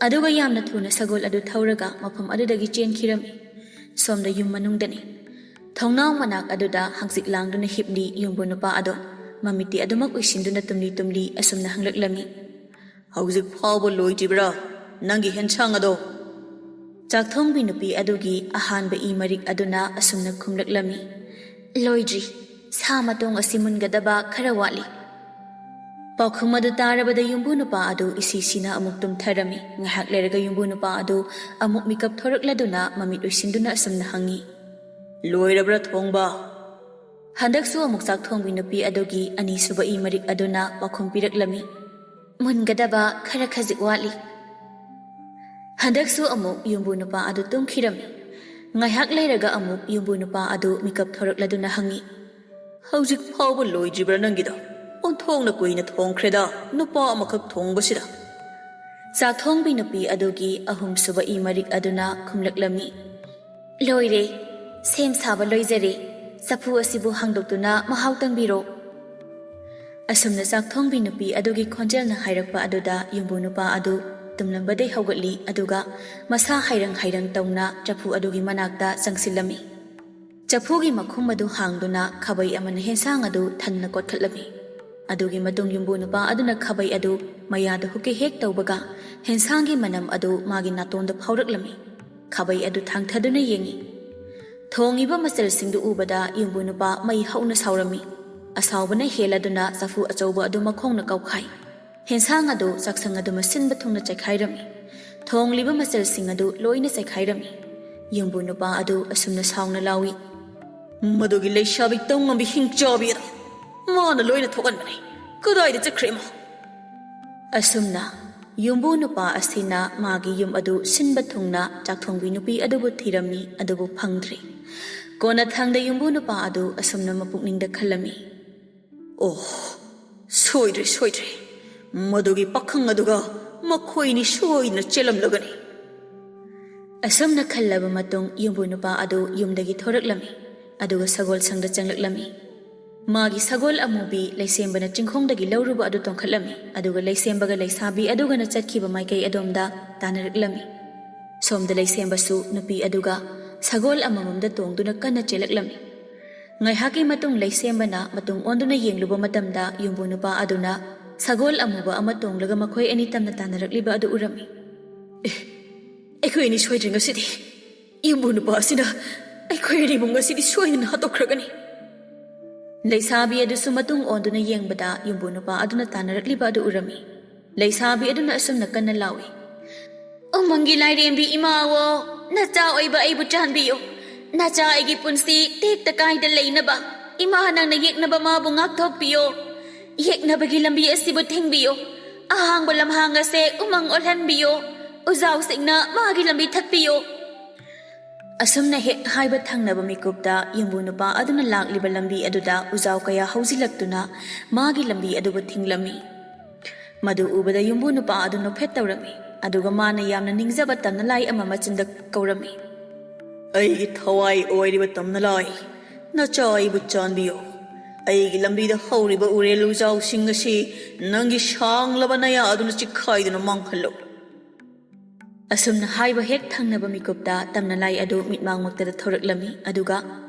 ꯑꯗꯨꯒ ꯌꯥꯝꯅ ꯊꯨꯅ ꯁꯒꯣꯜ ꯑꯗꯨ ꯊꯧꯔꯒ ꯃꯐꯝ ꯑꯗꯨꯗꯒꯤ ꯆꯦꯟꯈꯤꯔꯝꯃꯤ꯫ ꯁꯣꯝꯗ ꯌꯨꯝ ꯃꯅꯨꯡꯗꯅꯤ꯫ ꯊꯣꯡꯅꯥꯎ ꯃꯅꯥꯛ ꯑꯗꯨꯗ ꯍꯪꯆꯤꯠ ꯂꯥꯡꯗꯨꯅ ꯍꯤꯞꯂꯤ ꯌꯨꯝꯕꯨ ꯅꯨꯄꯥ ꯑꯗꯣ꯫ ꯃꯃꯤꯠꯇꯤ ꯑꯗꯨꯃꯛ ꯎꯏꯁꯤꯟꯗꯨꯅ ꯇꯨꯝꯂꯤ ꯇꯨꯝꯂꯤ ꯑꯁꯨꯝꯅ ꯍꯪꯂꯛꯂꯝꯃꯤ, "ꯍꯧꯖꯤꯛ ꯐꯥꯎꯕ ꯂꯣꯏꯗ꯭ꯔꯤꯕ꯭ꯔꯥ ꯅꯪꯒꯤ ꯍꯦꯟꯁꯥꯡ ꯑꯗꯣ?" ꯆꯥꯛꯊꯣꯡꯕꯤ ꯅꯨꯄꯤ ꯑꯗꯨꯒꯤ ꯑꯍꯥꯟꯕ ꯏ ꯃꯔꯤꯛ ꯑꯗꯨꯅ ꯑꯁꯨꯝꯅ ꯈꯨꯝꯂꯛꯂꯝꯃꯤ, "ꯂꯣꯏꯗ꯭ꯔꯤ꯫ ꯁꯥ ꯃꯇꯣꯡ ꯑꯁꯤ ꯃꯨꯟꯒꯗꯕ ꯈꯔ ꯋꯥꯠꯂꯤ꯫" ꯄꯥꯎꯈꯨꯝ ꯑꯗꯨ ꯇꯥꯔꯕꯗ ꯌꯨꯝꯕꯨ ꯅꯨꯄꯥ ꯑꯗꯨ ꯏꯁꯤ ꯁꯤꯅ ꯑꯃꯨꯛ ꯇꯨꯝꯊꯔꯝꯃꯤ꯫ ꯉꯥꯏꯍꯥꯛ ꯂꯩꯔꯒ ꯌꯨꯝꯕꯨ ꯅꯨꯄꯥ ꯑꯗꯨ ꯑꯃꯨꯛ ꯃꯤꯀꯞ ꯊꯣꯔꯛꯂꯗꯨꯅ ꯃꯃꯤꯠ ꯎꯏꯁꯤꯟꯗꯨꯅ ꯑꯁꯨꯝꯅ ꯍꯪꯉꯤ, "ꯂꯣꯏꯔꯕ꯭ꯔꯥ ꯊꯣꯡꯕ?" ꯍꯟꯗꯛꯁꯨ ꯑꯃꯨꯛ ꯆꯥꯛꯊꯣꯡꯕꯤ ꯅꯨꯄꯤ ꯑꯗꯨꯒꯤ ꯑꯅꯤꯁꯨꯕ ꯏ ꯃꯔꯤꯛ ꯑꯗꯨꯅ ꯄꯥꯎꯈꯨꯝ ꯄꯤꯔꯛꯂꯝꯃꯤ, "ꯃꯨꯟꯒꯗꯕ ꯈꯔ ꯈꯖꯤꯛ ꯋꯥꯠꯂꯤ꯫" ꯍꯟꯗꯛꯁꯨ ꯑꯃꯨꯛ ꯌꯨꯝꯕꯨ ꯅꯨꯄꯥ ꯑꯗꯨ ꯇꯨꯝꯈꯤꯔꯝꯃꯤ꯫ ꯉꯥꯏꯍꯥꯛ ꯂꯩꯔꯒ ꯑꯃꯨꯛ ꯌꯨꯝꯕꯨ ꯅꯨꯄꯥ ꯑꯗꯨ ꯃꯤꯀꯞ ꯊꯣꯔꯛꯂꯗꯨꯅ ꯍꯪꯉꯤ, "ꯍꯧꯖꯤꯛ ꯐꯥꯎꯕ ꯂꯣꯏꯗ꯭ꯔꯤꯕ꯭ꯔꯥ ꯅꯪꯒꯤꯗꯣ? ꯑꯣꯟꯊꯣꯛꯅ ꯀꯨꯏꯅ ꯊꯣꯡꯈ꯭ꯔꯦꯗ, ꯅꯨꯄꯥ ꯑꯃꯈꯛ ꯊꯣꯡꯕꯁꯤꯗ?" ꯆꯥꯛꯊꯣꯡꯕꯤ ꯅꯨꯄꯤ ꯑꯗꯨꯒꯤ ꯑꯍꯨꯝꯁꯨꯕ ꯏ ꯃꯔꯤꯛ ꯑꯗꯨꯅ ꯈꯨꯝꯂꯛꯂꯝꯃꯤ, "ꯂꯣꯏꯔꯦ꯫ ꯁꯦꯝ ꯁꯥꯕ ꯂꯣꯏꯖꯔꯦ꯫ ꯆꯐꯨ ꯑꯁꯤꯕꯨ ꯍꯥꯡꯗꯣꯛꯇꯨꯅ ꯃꯍꯥꯎ ꯇꯪꯕꯤꯔꯣ꯫" ꯑꯁꯨꯝꯅ ꯆꯥꯛꯊꯣꯡꯕꯤ ꯅꯨꯄꯤ ꯑꯗꯨꯒꯤ ꯈꯣꯟꯖꯦꯜꯅ ꯍꯥꯏꯔꯛꯄ ꯑꯗꯨꯗ ꯌꯨꯝꯕꯨ ꯅꯨꯄꯥ ꯑꯗꯨ ꯇꯨꯝꯂꯝꯕꯗꯩ ꯍꯧꯒꯠꯂꯤ, ꯑꯗꯨꯒ ꯃꯁꯥ ꯍꯥꯏꯔꯪ ꯍꯥꯏꯔꯪ ꯇꯧꯅ ꯆꯐꯨ ꯑꯗꯨꯒꯤ ꯃꯅꯥꯛꯇ ꯆꯪꯁꯤꯜꯂꯝꯃꯤ꯫ ꯆꯐꯨꯒꯤ ꯃꯈꯨꯝ ꯑꯗꯨ ꯍꯥꯡꯗꯨꯅ ꯈꯥꯕꯩ ꯑꯃꯅ ꯍꯦꯟꯁꯥꯡ ꯑꯗꯨ ꯊꯟꯅ ꯀꯣꯠꯈꯠꯂꯝꯃꯤ꯫ ꯑꯗꯨꯒꯤ ꯃꯇꯨꯡ ꯌꯨꯝꯕꯨ ꯅꯨꯄꯥ ꯑꯗꯨꯅ ꯈꯥꯕꯩ ꯑꯗꯨ ꯃꯌꯥꯗ ꯍꯨꯛꯀꯦ ꯍꯦꯛ ꯇꯧꯕꯒ ꯍꯦꯟꯁꯥꯡꯒꯤ ꯃꯅꯝ ꯑꯗꯨ ꯃꯥꯒꯤ ꯅꯥꯇꯣꯟꯗ ꯐꯥꯎꯔꯛꯂꯝꯃꯤ꯫ ꯈꯥꯕꯩ ꯑꯗꯨ ꯊꯥꯡꯊꯗꯨꯅ ꯌꯦꯡꯉꯤ꯫ ꯊꯣꯡꯉꯤꯕ ꯃꯆꯜꯁꯤꯡꯗꯨ ꯎꯕꯗ ꯌꯨꯝꯕꯨ ꯅꯨꯄꯥ ꯃꯩ ꯍꯧꯅ ꯁꯥꯎꯔꯝꯃꯤ꯫ ꯑꯁꯥꯎꯕꯅ ꯍꯦꯜꯂꯗꯨꯅ ꯆꯐꯨ ꯑꯆꯧꯕ ꯑꯗꯨ ꯃꯈꯣꯡꯅ ꯀꯥꯎꯈꯥꯏ꯫ ꯍꯦꯟꯁꯥꯡ ꯑꯗꯨ ꯆꯥꯛꯁꯪ ꯑꯗꯨ ꯃꯁꯤꯟꯕ ꯊꯨꯡꯅ ꯆꯥꯏꯈꯥꯏꯔꯝꯃꯤ꯫ ꯊꯣꯡꯂꯤꯕ ꯃꯆꯜꯁꯤꯡ ꯑꯗꯨ ꯂꯣꯏꯅ ꯆꯥꯏꯈꯥꯏꯔꯝꯃꯤ꯫ ꯌꯨꯝꯕꯨ ꯅꯨꯄꯥ ꯑꯗꯨ ꯑꯁꯨꯝꯅ ꯁꯥꯎꯅ ꯂꯥꯎꯏ, "ꯃꯗꯨꯒꯤ ꯂꯩꯁꯥꯕꯤ ꯇꯧꯉꯝꯕꯤ ꯍꯤꯡꯆꯥꯕꯤ ꯑꯗꯣ! ꯃꯥꯅ ꯂꯣꯏꯅ ꯊꯣꯛꯍꯟꯕꯅꯤ꯫ ꯀꯗꯥꯏꯗ ꯆꯠꯈ꯭ꯔꯦ ꯃꯥ?" ꯑꯁꯨꯝꯅ ꯌꯨꯝꯕꯨ ꯅꯨꯄꯥ ꯑꯁꯤꯅ ꯃꯥꯒꯤ ꯌꯨꯝ ꯑꯗꯨ ꯁꯤꯟꯕ ꯊꯨꯡꯅ ꯆꯥꯛꯊꯣꯡꯕꯤ ꯅꯨꯄꯤ ꯑꯗꯨꯕꯨ ꯊꯤꯔꯝꯃꯤ, ꯑꯗꯨꯕꯨ ꯐꯪꯗ꯭ꯔꯦ꯫ ꯀꯣꯟꯅꯊꯪꯗ ꯌꯨꯝꯕꯨ ꯅꯨꯄꯥ ꯑꯗꯨ ꯑꯁꯨꯝꯅ ꯃꯄꯨꯛꯅꯤꯡꯗ ꯈꯜꯂꯝꯃꯤ, "ꯑꯣ, ꯁꯣꯏꯗ꯭ꯔꯦ, ꯁꯣꯏꯗ꯭ꯔꯦ꯫ ꯃꯗꯨꯒꯤ ꯄꯥꯈꯪ ꯑꯗꯨꯒ ꯃꯈꯣꯏꯅꯤ ꯁꯣꯏꯗꯅ ꯆꯦꯜꯂꯝꯂꯒꯅꯤ꯫" ꯑꯁꯨꯝꯅ ꯈꯜꯂꯕ ꯃꯇꯨꯡ ꯌꯨꯝꯕꯨ ꯅꯨꯄꯥ ꯑꯗꯨ ꯌꯨꯝꯗꯒꯤ ꯊꯣꯔꯛꯂꯝꯃꯤ, ꯑꯗꯨꯒ ꯁꯒꯣꯜ ꯁꯪꯗ ꯆꯪꯂꯛꯂꯝꯃꯤ꯫ ꯃꯥꯒꯤ ꯁꯒꯣꯜ ꯑꯃꯨꯕꯤ ꯂꯩꯁꯦꯝꯕꯅ ꯆꯤꯡꯈꯣꯡꯗꯒꯤ ꯂꯧꯔꯨꯕ ꯑꯗꯨ ꯇꯣꯡꯈꯠꯂꯝꯃꯤ, ꯑꯗꯨꯒ ꯂꯩꯁꯦꯝꯕꯒ ꯂꯩꯁꯥꯕꯤ ꯑꯗꯨꯒꯅ ꯆꯠꯈꯤꯕ ꯃꯥꯏꯀꯩ ꯑꯗꯣꯝꯗ ꯇꯥꯟꯅꯔꯛꯂꯝꯃꯤ꯫ ꯁꯣꯝꯗ ꯂꯩꯁꯦꯝꯕꯁꯨ ꯅꯨꯄꯤ ꯑꯗꯨꯒ ꯁꯒꯣꯜ ꯑꯃꯃꯝꯗ ꯇꯣꯡꯗꯨꯅ ꯀꯟꯅ ꯆꯦꯜꯂꯛꯂꯝꯃꯤ꯫ ꯉꯥꯏꯍꯥꯛꯀꯤ ꯃꯇꯨꯡ ꯂꯩꯁꯦꯝꯕꯅ ꯃꯇꯨꯡ ꯑꯣꯟꯗꯨꯅ ꯌꯦꯡꯂꯨꯕ ꯃꯇꯝꯗ ꯌꯨꯝꯕꯨ ꯅꯨꯄꯥ ꯑꯗꯨꯅ ꯁꯒꯣꯜ ꯑꯃꯨꯕ ꯑꯃ ꯇꯣꯡꯂꯒ ꯃꯈꯣꯏ ꯑꯅꯤ ꯇꯝꯅ ꯇꯥꯟꯅꯔꯛꯂꯤꯕ ꯑꯗꯨ ꯎꯔꯝꯃꯤ꯫ "ꯑꯦ, "ꯑꯩꯈꯣꯏ ꯑꯅꯤ ꯁꯣꯏꯗ꯭ꯔꯦ ꯉꯁꯤꯗꯤ꯫ ꯌꯨꯝꯕꯨ ꯅꯨꯄꯥ ꯑꯁꯤꯅ ꯑꯩꯈꯣꯏ ꯑꯅꯤꯕꯨ ꯉꯁꯤꯗꯤ ꯁꯣꯏꯗꯅ ꯍꯥꯠꯇꯣꯛꯈ꯭ꯔꯒꯅꯤ"꯫ ꯂꯩꯁꯥꯕꯤ ꯑꯗꯨꯁꯨ ꯃꯇꯨꯡ ꯑꯣꯟꯗꯨꯅ ꯌꯦꯡꯕꯗ ꯌꯨꯝꯕꯨ ꯅꯨꯄꯥ ꯑꯗꯨꯅ ꯇꯥꯟꯅꯔꯛꯂꯤꯕ ꯑꯗꯨ ꯎꯔꯝꯃꯤ꯫ ꯂꯩꯁꯥꯕꯤ ꯑꯗꯨꯅ ꯑꯁꯨꯝꯅ ꯀꯟꯅ ꯂꯥꯎꯏ, "ꯎꯃꯪꯒꯤ ꯂꯥꯏꯔꯦꯝꯕꯤ ꯏꯃꯥꯋꯣ, ꯅꯆꯥ ꯑꯣꯏꯕ ꯑꯩꯕꯨ ꯆꯥꯟꯕꯤꯌꯨ꯫ ꯅꯆꯥ ꯑꯩꯒꯤ ꯄꯨꯟꯁꯤ ꯇꯦꯛꯇ ꯀꯥꯏꯗ ꯂꯩꯅꯕ ꯏꯃꯥ ꯅꯪꯅ ꯌꯦꯛꯅꯕ ꯃꯥꯕꯨ ꯉꯥꯛꯊꯣꯛꯄꯤꯌꯣ꯫ ꯌꯦꯛꯅꯕꯒꯤ ꯂꯝꯕꯤ ꯑꯁꯤꯕꯨ ꯊꯤꯡꯕꯤꯌꯣ꯫ ꯑꯍꯥꯡꯕ ꯂꯝꯍꯥꯡ ꯑꯁꯦ ꯎꯃꯪ ꯑꯣꯜꯍꯟꯕꯤꯌꯣ꯫ ꯎꯖꯥꯎꯁꯤꯡꯅ ꯃꯥꯒꯤ ꯂꯝꯕꯤ ꯊꯠꯄꯤꯌꯣ"꯫ ꯑꯁꯨꯝꯅ ꯍꯦꯛ ꯍꯥꯏꯕ ꯊꯪꯅꯕ ꯃꯤꯀꯨꯞꯇ ꯌꯨꯝꯕꯨ ꯅꯨꯄꯥ ꯑꯗꯨꯅ ꯂꯥꯛꯂꯤꯕ ꯂꯝꯕꯤ ꯑꯗꯨꯗ ꯎꯖꯥꯎ ꯀꯌꯥ ꯍꯧꯖꯤꯜꯂꯛꯇꯨꯅ ꯃꯥꯒꯤ ꯂꯝꯕꯤ ꯑꯗꯨꯕꯨ ꯊꯤꯡꯂꯝꯃꯤ꯫ ꯃꯗꯨ ꯎꯕꯗ ꯌꯨꯝꯕꯨ ꯅꯨꯄꯥ ꯑꯗꯨ ꯅꯣꯛꯐꯦꯠ ꯇꯧꯔꯝꯃꯤ, ꯑꯗꯨꯒ ꯃꯥꯅ ꯌꯥꯝꯅ ꯅꯤꯡꯖꯕ ꯇꯝꯅꯂꯥꯏ ꯑꯃ ꯃꯆꯤꯟꯗ ꯀꯧꯔꯝꯃꯤ꯫ "ꯑꯩꯒꯤ ꯊꯋꯥꯏ ꯑꯣꯏꯔꯤꯕ ꯇꯝꯅꯂꯥꯏ, ꯅꯆꯥ ꯑꯩꯕꯨ ꯆꯥꯟꯕꯤꯌꯨ꯫ ꯑꯩꯒꯤ ꯂꯝꯕꯤꯗ ꯍꯧꯔꯤꯕ ꯎꯔꯦꯜ ꯎꯖꯥꯎꯁꯤꯡ ꯑꯁꯤ ꯅꯪꯒꯤ ꯁꯥꯡꯂꯕ ꯅꯌꯥ ꯑꯗꯨꯅ ꯆꯤꯛꯈꯥꯏꯗꯨꯅ ꯃꯥꯡꯍꯜꯂꯨ"꯫ ꯑꯁꯨꯝꯅ ꯍꯥꯏꯕ ꯍꯦꯛ ꯊꯪꯅꯕ ꯃꯤꯀꯨꯞꯇ ꯇꯝꯅꯂꯥꯏ ꯑꯗꯨ ꯃꯤꯠꯃꯥꯡꯃꯛꯇꯗ ꯊꯧꯔꯛꯂꯝꯃꯤ, ꯑꯗꯨꯒ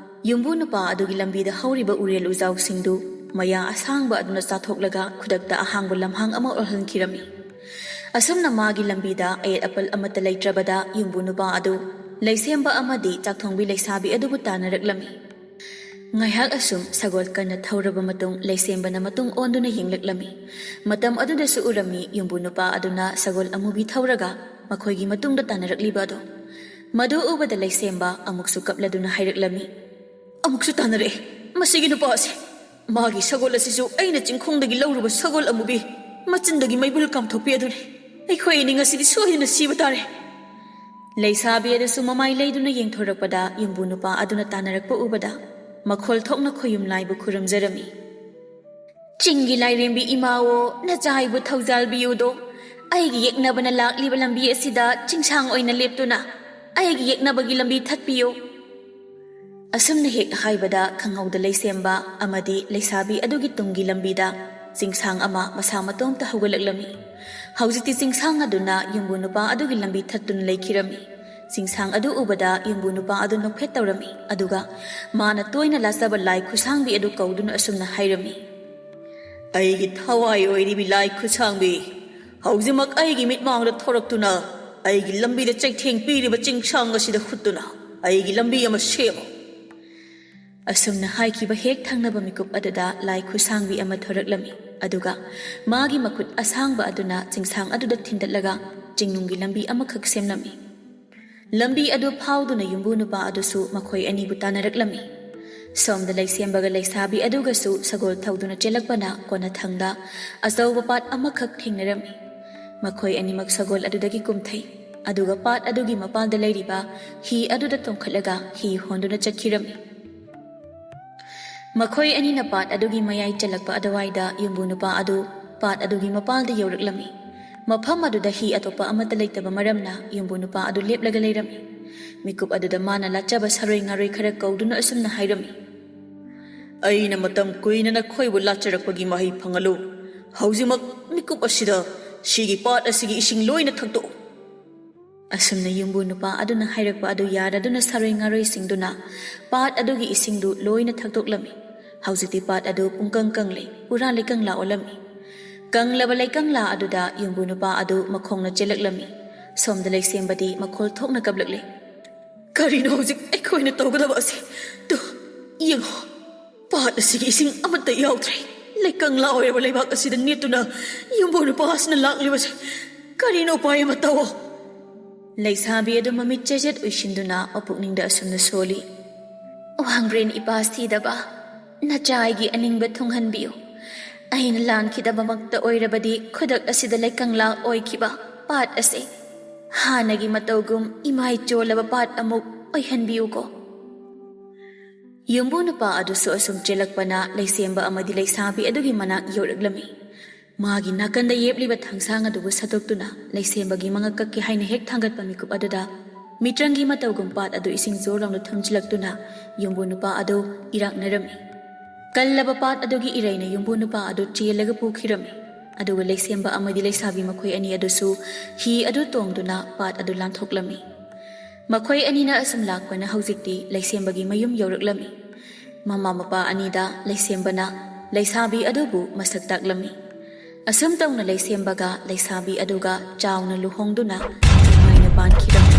ꯌꯨꯝꯕꯨ ꯅꯨꯄꯥ ꯑꯗꯨꯒꯤ ꯂꯝꯕꯤꯗ ꯍꯧꯔꯤꯕ ꯎꯔꯦꯜ ꯎꯖꯥꯎꯁꯤꯡꯗꯨ ꯃꯌꯥ ꯑꯁꯥꯡꯕ ꯑꯗꯨꯅ ꯆꯥꯊꯣꯛꯂꯒ ꯈꯨꯗꯛꯇ ꯑꯍꯥꯡꯕ ꯂꯝꯍꯥꯡ ꯑꯃ ꯑꯣꯜꯍꯟꯈꯤꯔꯝꯃꯤ꯫ ꯑꯁꯨꯝꯅ ꯃꯥꯒꯤ ꯂꯝꯕꯤꯗ ꯑꯌꯦꯠ ꯑꯄꯜ ꯑꯃꯠꯇ ꯂꯩꯇ꯭ꯔꯕꯗ ꯌꯨꯝꯕꯨ ꯅꯨꯄꯥ ꯑꯗꯨ ꯂꯩꯁꯦꯝꯕ ꯑꯃꯗꯤ ꯆꯥꯛꯊꯣꯡꯕꯤ ꯂꯩꯁꯥꯕꯤ ꯑꯗꯨꯕꯨ ꯇꯥꯟꯅꯔꯛꯂꯝꯃꯤ꯫ ꯉꯥꯏꯍꯥꯛ ꯑꯁꯨꯝ ꯁꯒꯣꯜ ꯀꯟꯅ ꯊꯧꯔꯕ ꯃꯇꯨꯡ ꯂꯩꯁꯦꯝꯕꯅ ꯃꯇꯨꯡ ꯑꯣꯟꯗꯨꯅ ꯌꯦꯡꯂꯛꯂꯝꯃꯤ꯫ ꯃꯇꯝ ꯑꯗꯨꯗꯁꯨ ꯎꯔꯝꯃꯤ ꯌꯨꯝꯕꯨ ꯅꯨꯄꯥ ꯑꯗꯨꯅ ꯁꯒꯣꯜ ꯑꯃꯨꯕꯤ ꯊꯧꯔꯒ ꯃꯈꯣꯏꯒꯤ ꯃꯇꯨꯡꯗ ꯇꯥꯟꯅꯔꯛꯂꯤꯕ ꯑꯗꯨ꯫ ꯃꯗꯨ ꯎꯕꯗ ꯂꯩꯁꯦꯝꯕ ꯑꯃꯨꯛꯁꯨ ꯀꯞꯂꯗꯨꯅ ꯍꯥꯏꯔꯛꯂꯝꯃꯤ, "ꯑꯃꯨꯛꯁꯨ ꯇꯥꯟꯅꯔꯛꯑꯦ ꯃꯁꯤꯒꯤ ꯅꯨꯄꯥ ꯑꯁꯤ꯫ ꯃꯥꯒꯤ ꯁꯒꯣꯜ ꯑꯁꯤꯁꯨ ꯑꯩꯅ ꯆꯤꯡꯈꯣꯡꯗꯒꯤ ꯂꯧꯔꯨꯕ ꯁꯒꯣꯜ ꯑꯃꯨꯕꯤ, ꯃꯆꯤꯟꯗꯒꯤ ꯃꯩꯕꯨꯜ ꯀꯥꯝꯊꯣꯛꯄꯤ ꯑꯗꯨꯅꯤ꯫ ꯑꯩꯈꯣꯏ ꯑꯅꯤ ꯉꯁꯤꯗꯤ ꯁꯣꯏꯗꯅ ꯁꯤꯕ ꯇꯥꯔꯦ"꯫ ꯂꯩꯁꯥꯕꯤ ꯑꯗꯨꯁꯨ ꯃꯃꯥꯏ ꯂꯩꯗꯨꯅ ꯌꯦꯡꯊꯣꯔꯛꯄꯗ ꯌꯨꯝꯕꯨ ꯅꯨꯄꯥ ꯑꯗꯨꯅ ꯇꯥꯟꯅꯔꯛꯄ ꯎꯕꯗ ꯃꯈꯣꯜ ꯊꯣꯛꯅ ꯈꯣꯌꯨꯝ ꯂꯥꯏꯕꯨ ꯈꯨꯔꯨꯝꯖꯔꯝꯃꯤ꯫ "ꯆꯤꯡꯒꯤ ꯂꯥꯏꯔꯦꯝꯕꯤ ꯏꯃꯥꯋꯣ, ꯅꯆꯥ ꯑꯩꯕꯨ ꯊꯧꯖꯥꯜꯕꯤꯌꯨꯗꯣ꯫ ꯑꯩꯒꯤ ꯌꯦꯛꯅꯕꯅ ꯂꯥꯛꯂꯤꯕ ꯂꯝꯕꯤ ꯑꯁꯤꯗ ꯆꯤꯡꯁꯥꯡ ꯑꯣꯏꯅ ꯂꯦꯞꯇꯨꯅ ꯑꯩꯒꯤ ꯌꯦꯛꯅꯕꯒꯤ ꯂꯝꯕꯤ ꯊꯠꯄꯤꯌꯨ"꯫ ꯑꯁꯨꯝꯅ ꯍꯦꯛ ꯍꯥꯏꯕꯗ ꯈꯪꯍꯧꯗ ꯂꯩꯁꯦꯝꯕ ꯑꯃꯗꯤ ꯂꯩꯁꯥꯕꯤ ꯑꯗꯨꯒꯤ ꯇꯨꯡꯒꯤ ꯂꯝꯕꯤꯗ ꯆꯤꯡꯁꯥꯡ ꯑꯃ ꯃꯁꯥ ꯃꯇꯣꯝꯇ ꯍꯧꯒꯠꯂꯛꯂꯝꯃꯤ꯫ ꯍꯧꯖꯤꯛꯇꯤ ꯆꯤꯡꯁꯥꯡ ꯑꯗꯨꯅ ꯌꯨꯝꯕꯨ ꯅꯨꯄꯥ ꯑꯗꯨꯒꯤ ꯂꯝꯕꯤ ꯊꯠꯇꯨꯅ ꯂꯩꯈꯤꯔꯝꯃꯤ꯫ ꯆꯤꯡꯁꯥꯡ ꯑꯗꯨ ꯎꯕꯗ ꯌꯨꯝꯕꯨ ꯅꯨꯄꯥ ꯑꯗꯨ ꯅꯣꯛꯐꯦꯠ ꯇꯧꯔꯝꯃꯤ, ꯑꯗꯨꯒ ꯃꯥꯅ ꯇꯣꯏꯅ ꯂꯥꯠꯆꯕ ꯂꯥꯏ ꯈꯨꯠꯁꯥꯡꯕꯤ ꯑꯗꯨ ꯀꯧꯗꯨꯅ ꯑꯁꯨꯝꯅ ꯍꯥꯏꯔꯝꯃꯤ, "ꯑꯩꯒꯤ ꯊꯋꯥꯏ ꯑꯣꯏꯔꯤꯕꯤ ꯂꯥꯏ ꯈꯨꯠꯁꯥꯡꯕꯤ, ꯍꯧꯖꯤꯛꯃꯛ ꯑꯩꯒꯤ ꯃꯤꯠꯃꯥꯡꯗ ꯊꯣꯔꯛꯇꯨꯅ ꯑꯩꯒꯤ ꯂꯝꯕꯤꯗ ꯆꯩꯊꯦꯡ ꯄꯤꯔꯤꯕ ꯆꯤꯡꯁꯥꯡ ꯑꯁꯤꯗ ꯍꯨꯠꯇꯨꯅ ꯑꯩꯒꯤ ꯂꯝꯕꯤ ꯑꯃ ꯁꯦꯝꯃꯨ꯫ ꯑꯁꯨꯝꯅ ꯍꯥꯏꯈꯤꯕ ꯍꯦꯛ ꯊꯪꯅꯕ ꯃꯤꯀꯨꯞ ꯑꯗꯨꯗ ꯂꯥꯏ ꯈꯨꯠꯁꯥꯡꯕꯤ ꯑꯃ ꯊꯣꯔꯛꯂꯝꯃꯤ꯫ ꯑꯗꯨꯒ ꯃꯥꯒꯤ ꯃꯈꯨꯠ ꯑꯁꯥꯡꯕ ꯑꯗꯨꯅ ꯆꯤꯡꯁꯥꯡ ꯑꯗꯨꯗ ꯊꯤꯟꯗꯠꯂꯒ ꯆꯤꯡꯅꯨꯡꯒꯤ ꯂꯝꯕꯤ ꯑꯃꯈꯛ ꯁꯦꯝꯂꯝꯃꯤ꯫ ꯂꯝꯕꯤ ꯑꯗꯨ ꯐꯥꯎꯗꯨꯅ ꯌꯨꯝꯕꯨ ꯅꯨꯄꯥ ꯑꯗꯨꯁꯨ ꯃꯈꯣꯏ ꯑꯅꯤꯕꯨ ꯇꯥꯟꯅꯔꯛꯂꯝꯃꯤ꯫ ꯁꯣꯝꯗ ꯂꯩꯁꯦꯝꯕꯒ ꯂꯩꯁꯥꯕꯤ ꯑꯗꯨꯒꯁꯨ ꯁꯒꯣꯜ ꯊꯧꯗꯨꯅ ꯆꯦꯜꯂꯛꯄꯅ ꯀꯣꯟꯅꯊꯪꯗ ꯑꯆꯧꯕ ꯄꯥꯠ ꯑꯃꯈꯛ ꯊꯦꯡꯅꯔꯝꯃꯤ꯫ ꯃꯈꯣꯏ ꯑꯅꯤꯃꯛ ꯁꯒꯣꯜ ꯑꯗꯨꯗꯒꯤ ꯀꯨꯝꯊꯩ꯫ ꯑꯗꯨꯒ ꯄꯥꯠ ꯑꯗꯨꯒꯤ ꯃꯄꯥꯟꯗ ꯂꯩꯔꯤꯕ ꯍꯤ ꯑꯗꯨꯗ ꯇꯣꯡꯈꯠꯂꯒ ꯍꯤ ꯍꯣꯟꯗꯨꯅ ꯆꯠꯈꯤꯔꯝꯃꯤ꯫ ꯃꯈꯣꯏ ꯑꯅꯤꯅ ꯄꯥꯠ ꯑꯗꯨꯒꯤ ꯃꯌꯥꯏ ꯆꯜꯂꯛꯄ ꯑꯗꯨꯋꯥꯏꯗ ꯌꯨꯝꯕꯨ ꯅꯨꯄꯥ ꯑꯗꯨ ꯄꯥꯠ ꯑꯗꯨꯒꯤ ꯃꯄꯥꯜꯗ ꯌꯧꯔꯛꯂꯝꯃꯤ꯫ ꯃꯐꯝ ꯑꯗꯨꯗ ꯍꯤ ꯑꯇꯣꯞꯄ ꯑꯃꯠꯇ ꯂꯩꯇꯕ ꯃꯔꯝꯅ ꯌꯨꯝꯕꯨ ꯅꯨꯄꯥ ꯑꯗꯨ ꯂꯦꯞꯂꯒ ꯂꯩꯔꯝꯃꯤ꯫ ꯃꯤꯀꯨꯞ ꯑꯗꯨꯗ ꯃꯥꯅ ꯂꯥꯠꯆꯕ ꯁꯥꯔꯣꯏ ꯉꯥꯔꯣꯏ ꯈꯔ ꯀꯧꯗꯨꯅ ꯑꯁꯨꯝꯅ ꯍꯥꯏꯔꯝꯃꯤ, "ꯑꯩꯅ ꯃꯇꯝ ꯀꯨꯏꯅ ꯅꯈꯣꯏꯕꯨ ꯂꯥꯠꯆꯔꯛꯄꯒꯤ ꯃꯍꯩ ꯐꯪꯍꯜꯂꯨ꯫ ꯍꯧꯖꯤꯛꯃꯛ ꯃꯤꯀꯨꯞ ꯑꯁꯤꯗ ꯁꯤꯒꯤ ꯄꯥꯠ ꯑꯁꯤꯒꯤ ꯏꯁꯤꯡ ꯂꯣꯏꯅ ꯊꯛꯇꯣꯛꯎ"꯫ ꯑꯁꯨꯝꯅ ꯌꯨꯝꯕꯨ ꯅꯨꯄꯥ ꯑꯗꯨꯅ ꯍꯥꯏꯔꯛꯄ ꯑꯗꯨ ꯌꯥꯔꯗꯨꯅ ꯁꯥꯔꯣꯏ ꯉꯥꯔꯣꯏꯁꯤꯡꯗꯨꯅ ꯄꯥꯠ ꯑꯗꯨꯒꯤ ꯏꯁꯤꯡꯗꯨ ꯂꯣꯏꯅ ꯊꯛꯇꯣꯛꯂꯝꯃꯤ꯫ ꯍꯧꯖꯤꯛꯇꯤ ꯄꯥꯠ ꯑꯗꯨ ꯄꯨꯡꯀꯪ ꯀꯪꯂꯦ, ꯄꯨꯔꯥ ꯂꯩꯀꯪꯂꯥ ꯑꯣꯜꯂꯝꯃꯤ꯫ ꯀꯪꯂꯕ ꯂꯩꯀꯪꯂꯥ ꯑꯗꯨꯗ ꯌꯨꯝꯕꯨ ꯅꯨꯄꯥ ꯑꯗꯨ ꯃꯈꯣꯡꯅ ꯆꯦꯜꯂꯛꯂꯝꯃꯤ꯫ ꯁꯣꯝꯗ ꯂꯩꯁꯦꯝꯕꯗꯤ ꯃꯈꯣꯜ ꯊꯣꯛꯅ ꯀꯞꯂꯛꯂꯦ꯫ "ꯀꯔꯤꯅꯣ ꯍꯧꯖꯤꯛ ꯑꯩꯈꯣꯏꯅ ꯇꯧꯒꯗꯕ ꯑꯁꯤ? ꯇꯨ, ꯌꯦꯡꯉꯣ, ꯄꯥꯠ ꯑꯁꯤꯒꯤ ꯏꯁꯤꯡ ꯑꯃꯠꯇ ꯌꯥꯎꯗ꯭ꯔꯦ꯫ ꯂꯩꯀꯪꯂꯥ ꯑꯣꯏꯔꯕ ꯂꯩꯕꯥꯛ ꯑꯁꯤꯗ ꯅꯦꯠꯇꯨꯅ ꯌꯨꯝꯕꯨ ꯅꯨꯄꯥ ꯑꯁꯤꯅ ꯂꯥꯛꯂꯤꯕꯁꯦ꯫ ꯀꯔꯤꯅꯣ ꯎꯄꯥꯏ ꯑꯃ ꯇꯧꯑꯣ"꯫ ꯂꯩꯁꯥꯕꯤ ꯑꯗꯨ ꯃꯃꯤꯠ ꯆꯦꯖꯦꯠ ꯎꯏꯁꯤꯟꯗꯨꯅ ꯃꯄꯨꯛꯅꯤꯡꯗ ꯑꯁꯨꯝꯅ ꯁꯣꯜꯂꯤ, "ꯋꯥꯡꯕ꯭ꯔꯦꯟ ꯏꯄꯥ ꯁꯤꯗꯕ, ꯅꯆꯥ ꯑꯩꯒꯤ ꯑꯅꯤꯡꯕ ꯊꯨꯡꯍꯟꯕꯤꯌꯨ꯫ ꯑꯩꯅ ꯂꯥꯟꯈꯤꯗꯕꯃꯛꯇ ꯑꯣꯏꯔꯕꯗꯤ ꯈꯨꯗꯛ ꯑꯁꯤꯗ ꯂꯩꯀꯪꯂꯥ ꯑꯣꯏꯈꯤꯕ ꯄꯥꯠ ꯑꯁꯦ ꯍꯥꯟꯅꯒꯤ ꯃꯇꯧꯒꯨꯝ ꯏꯃꯥꯏ ꯆꯣꯜꯂꯕ ꯄꯥꯠ ꯑꯃꯨꯛ ꯑꯣꯏꯍꯟꯕꯤꯌꯨꯀꯣ"꯫ ꯌꯨꯝꯕꯨ ꯅꯨꯄꯥ ꯑꯗꯨꯁꯨ ꯑꯁꯨꯝ ꯆꯦꯜꯂꯛꯄꯅ ꯂꯩꯁꯦꯝꯕ ꯑꯃꯗꯤ ꯂꯩꯁꯥꯕꯤ ꯑꯗꯨꯒꯤ ꯃꯅꯥꯛ ꯌꯧꯔꯛꯂꯝꯃꯤ꯫ ꯃꯥꯒꯤ ꯅꯥꯀꯟꯗ ꯌꯦꯞꯂꯤꯕ ꯊꯥꯡꯁꯥꯡ ꯑꯗꯨꯕꯨ ꯁꯠꯇꯣꯛꯇꯨꯅ ꯂꯩꯁꯦꯝꯕꯒꯤ ꯃꯉꯛ ꯀꯛꯀꯦ ꯍꯥꯏꯅ ꯍꯦꯛ ꯊꯥꯡꯒꯠꯄ ꯃꯤꯀꯨꯞ ꯑꯗꯨꯗ ꯃꯤꯇ꯭ꯔꯪꯒꯤ ꯃꯇꯧꯒꯨꯝ ꯄꯥꯠ ꯑꯗꯨ ꯏꯁꯤꯡ ꯖꯣꯔ ꯂꯥꯎꯅ ꯊꯨꯝꯖꯤꯜꯂꯛꯇꯨꯅ ꯌꯨꯝꯕꯨ ꯅꯨꯄꯥ ꯑꯗꯨ ꯏꯔꯥꯛꯅꯔꯝꯃꯤ꯫ ꯀꯜꯂꯕ ꯄꯥꯠ ꯑꯗꯨꯒꯤ ꯏꯔꯩꯅ ꯌꯨꯝꯕꯨ ꯅꯨꯄꯥ ꯑꯗꯨ ꯆꯦꯜꯂꯒ ꯄꯨꯈꯤꯔꯝꯃꯤ꯫ ꯑꯗꯨꯒ ꯂꯩꯁꯦꯝꯕ ꯑꯃꯗꯤ ꯂꯩꯁꯥꯕꯤ ꯃꯈꯣꯏ ꯑꯅꯤ ꯑꯗꯨꯁꯨ ꯍꯤ ꯑꯗꯨ ꯇꯣꯡꯗꯨꯅ ꯄꯥꯠ ꯑꯗꯨ ꯂꯥꯟꯊꯣꯛꯂꯝꯃꯤ꯫ ꯃꯈꯣꯏ ꯑꯅꯤꯅ ꯑꯁꯨꯝ ꯂꯥꯛꯄꯅ ꯍꯧꯖꯤꯛꯇꯤ ꯂꯩꯁꯦꯝꯕꯒꯤ ꯃꯌꯨꯝ ꯌꯧꯔꯛꯂꯝꯃꯤ꯫ ꯃꯃꯥ ꯃꯄꯥ ꯑꯅꯤꯗ ꯂꯩꯁꯦꯝꯕꯅ ꯂꯩꯁꯥꯕꯤ ꯑꯗꯨꯕꯨ ꯃꯁꯛ ꯇꯥꯛꯂꯝꯃꯤ꯫ ꯑꯁꯨꯝ ꯇꯧꯅ ꯂꯩꯁꯦꯝꯕꯒ ꯂꯩꯁꯥꯕꯤ ꯑꯗꯨꯒ ꯆꯥꯎꯅ ꯂꯨꯍꯣꯡꯗꯨꯅ ꯄꯥꯟꯈꯤꯔꯝꯃꯤ꯫